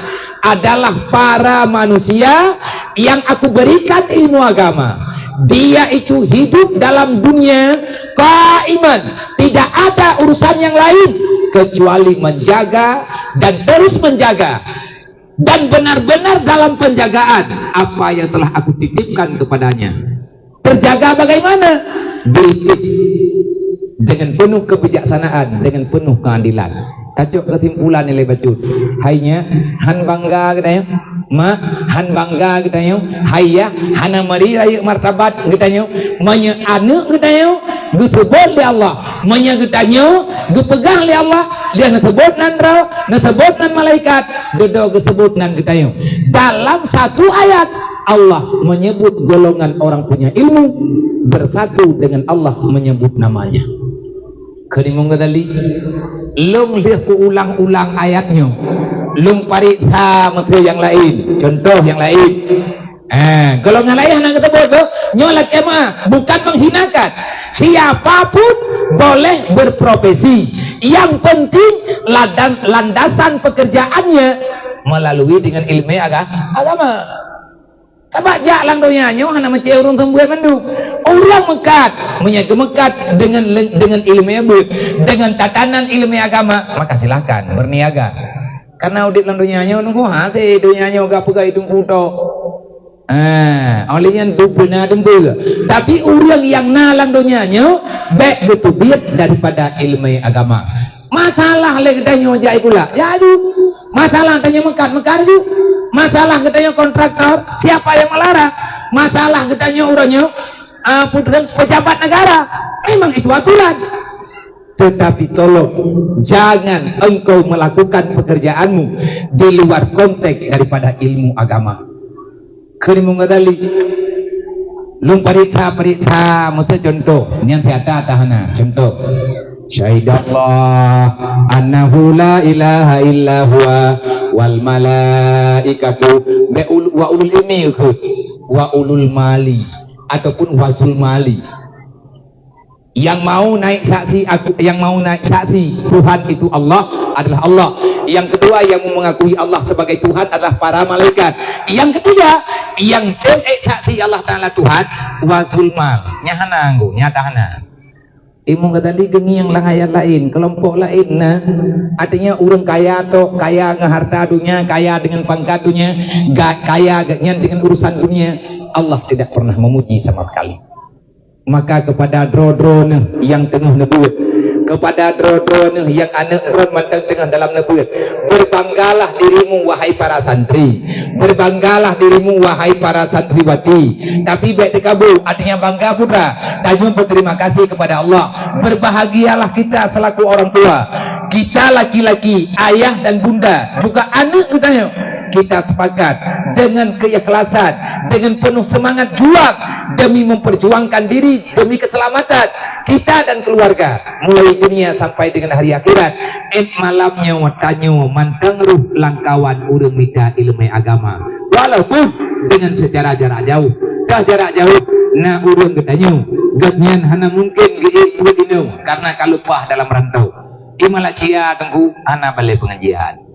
adalah para manusia yang Aku berikan ilmu agama. Dia itu hidup dalam dunia qaiman, tidak ada urusan yang lain kecuali menjaga dan terus menjaga, dan benar-benar dalam penjagaan apa yang telah Aku titipkan kepadanya. Terjaga bagaimana? Bil qis, dengan penuh kebijaksanaan, dengan penuh keadilan. Tacok kesimpulan nilai bacut. Hai nyak, han bangga geutanyoe. Mak, han bangga geutanyoe. Hai yah, hana mari rayeuk martabat geutanyoe. Meunyoe aneuk geutanyoe geuseubut lé Allah, meunyoe geutanyoe geupeugah lé Allah, lheueh neuseubut nan droe, neuseubut nan malaikat, dudoe geuseubut nan geutanyoe. Dalam satu ayat, Allah menyebut golongan orang punya ilmu bersatu dengan Allah menyebut namanya. Keurimong Ghazali, lôn lheueh kuulang-ulang ayat nyoe. Lôn pareksa meuteue nyang laén, contoh nyang laén. Eh, golongan laén hana geuseubut tu, nyoe lakée meuah, bukan menghinakan. Siapa pun boleh berprofesi. Yang penting ladan-, landasan pekerjaannya melalui dengan ilmu aga-, agama. Sabab jak lam donya nyoe hana meucé ureuëng seumeubeuet mandum. Ureuëng meukat, meunyoe geumeukat dengan le-, dengan ileumé beuet, dengan tatanan ileumé agama, maka silahkan berniaga. Karena udép lam donya nyoe nunggu hase donya nyoe gak peugah itu kuto. Ah, oleh nyan dupeuna deumbeu. Tapi ureuëng nyang na lam donya nyoe bék geuteubiet daripada ileumé agama. Masalah lé geutanyoe jai gula, jai ju. Masalah tanyoe meukat, meukat ju. Masalah geutanyoe kontraktor, siapa yang melarang? Masalah geutanyoe uroe nyoe, ah, putra pejabat negara, memang itu aturan. Tetapi tolong, jangan engkau melakukan pekerjaanmu di luar konteks daripada ilmu agama. Keurimong Ghazali, lôn pareksa-pareksa meuteue contoh, nyang siata tahana contoh. Syahidallah annahu la ilaha illa huwa wal malaikatu, wa ulul ilmi, wa ulul mali, ataupun wa zul mali. Yang mau naik saksi aku, yang mau naik saksi Tuhan itu Allah adalah Allah. Yang kedua, yang mengakui Allah sebagai Tuhan adalah para malaikat. Yang ketiga, yang tem ék saksi Allah Taala Tuhan, wa zul mal. Nyan hana anggo, nyata hana. Imam Ghazali geungieng lam ayat laén, kelompok laén na. Artinya ureuëng kaya tok, kaya ngon harta dunia, kaya dengan pangkat dunia, ga-, kaya geuhnyan dengan urusan dunia. Allah tidak pernah memuji sama sekali. Maka kepada droe-droe neuh nyang teungoh neubeuet, kepada droe-droe neuh nyang aneuk droe mantong teungoh dalam neubeuet, berbanggalah dirimu, wahai para santri, berbanggalah dirimu, wahai para santriwati. Tapi bék teukabu, artinya bangga putra. Tanyoe berterima kasih kepada Allah. Berbahagialah kita selaku orang tua. Kita laki-laki, ayah dan bunda, juga aneuk geutanyoe. Kita sepakat dengan keikhlasan, dengan penuh semangat juang demi memperjuangkan diri demi keselamatan kita dan keluarga, mulai dunia sampai dengan hari akhirat. Ék malam nyoe tanyoe mantong rôh lam kawan ureuëng mita ileumé agama, walaupun dengan secara jarak jauh. Ka jarak jauh na ureuëng geutanyoe, gobnyan hana mungkin geuék buet inoe karena ka leupah dalam rantau. Di Malaysia teungku hana balée pengajian.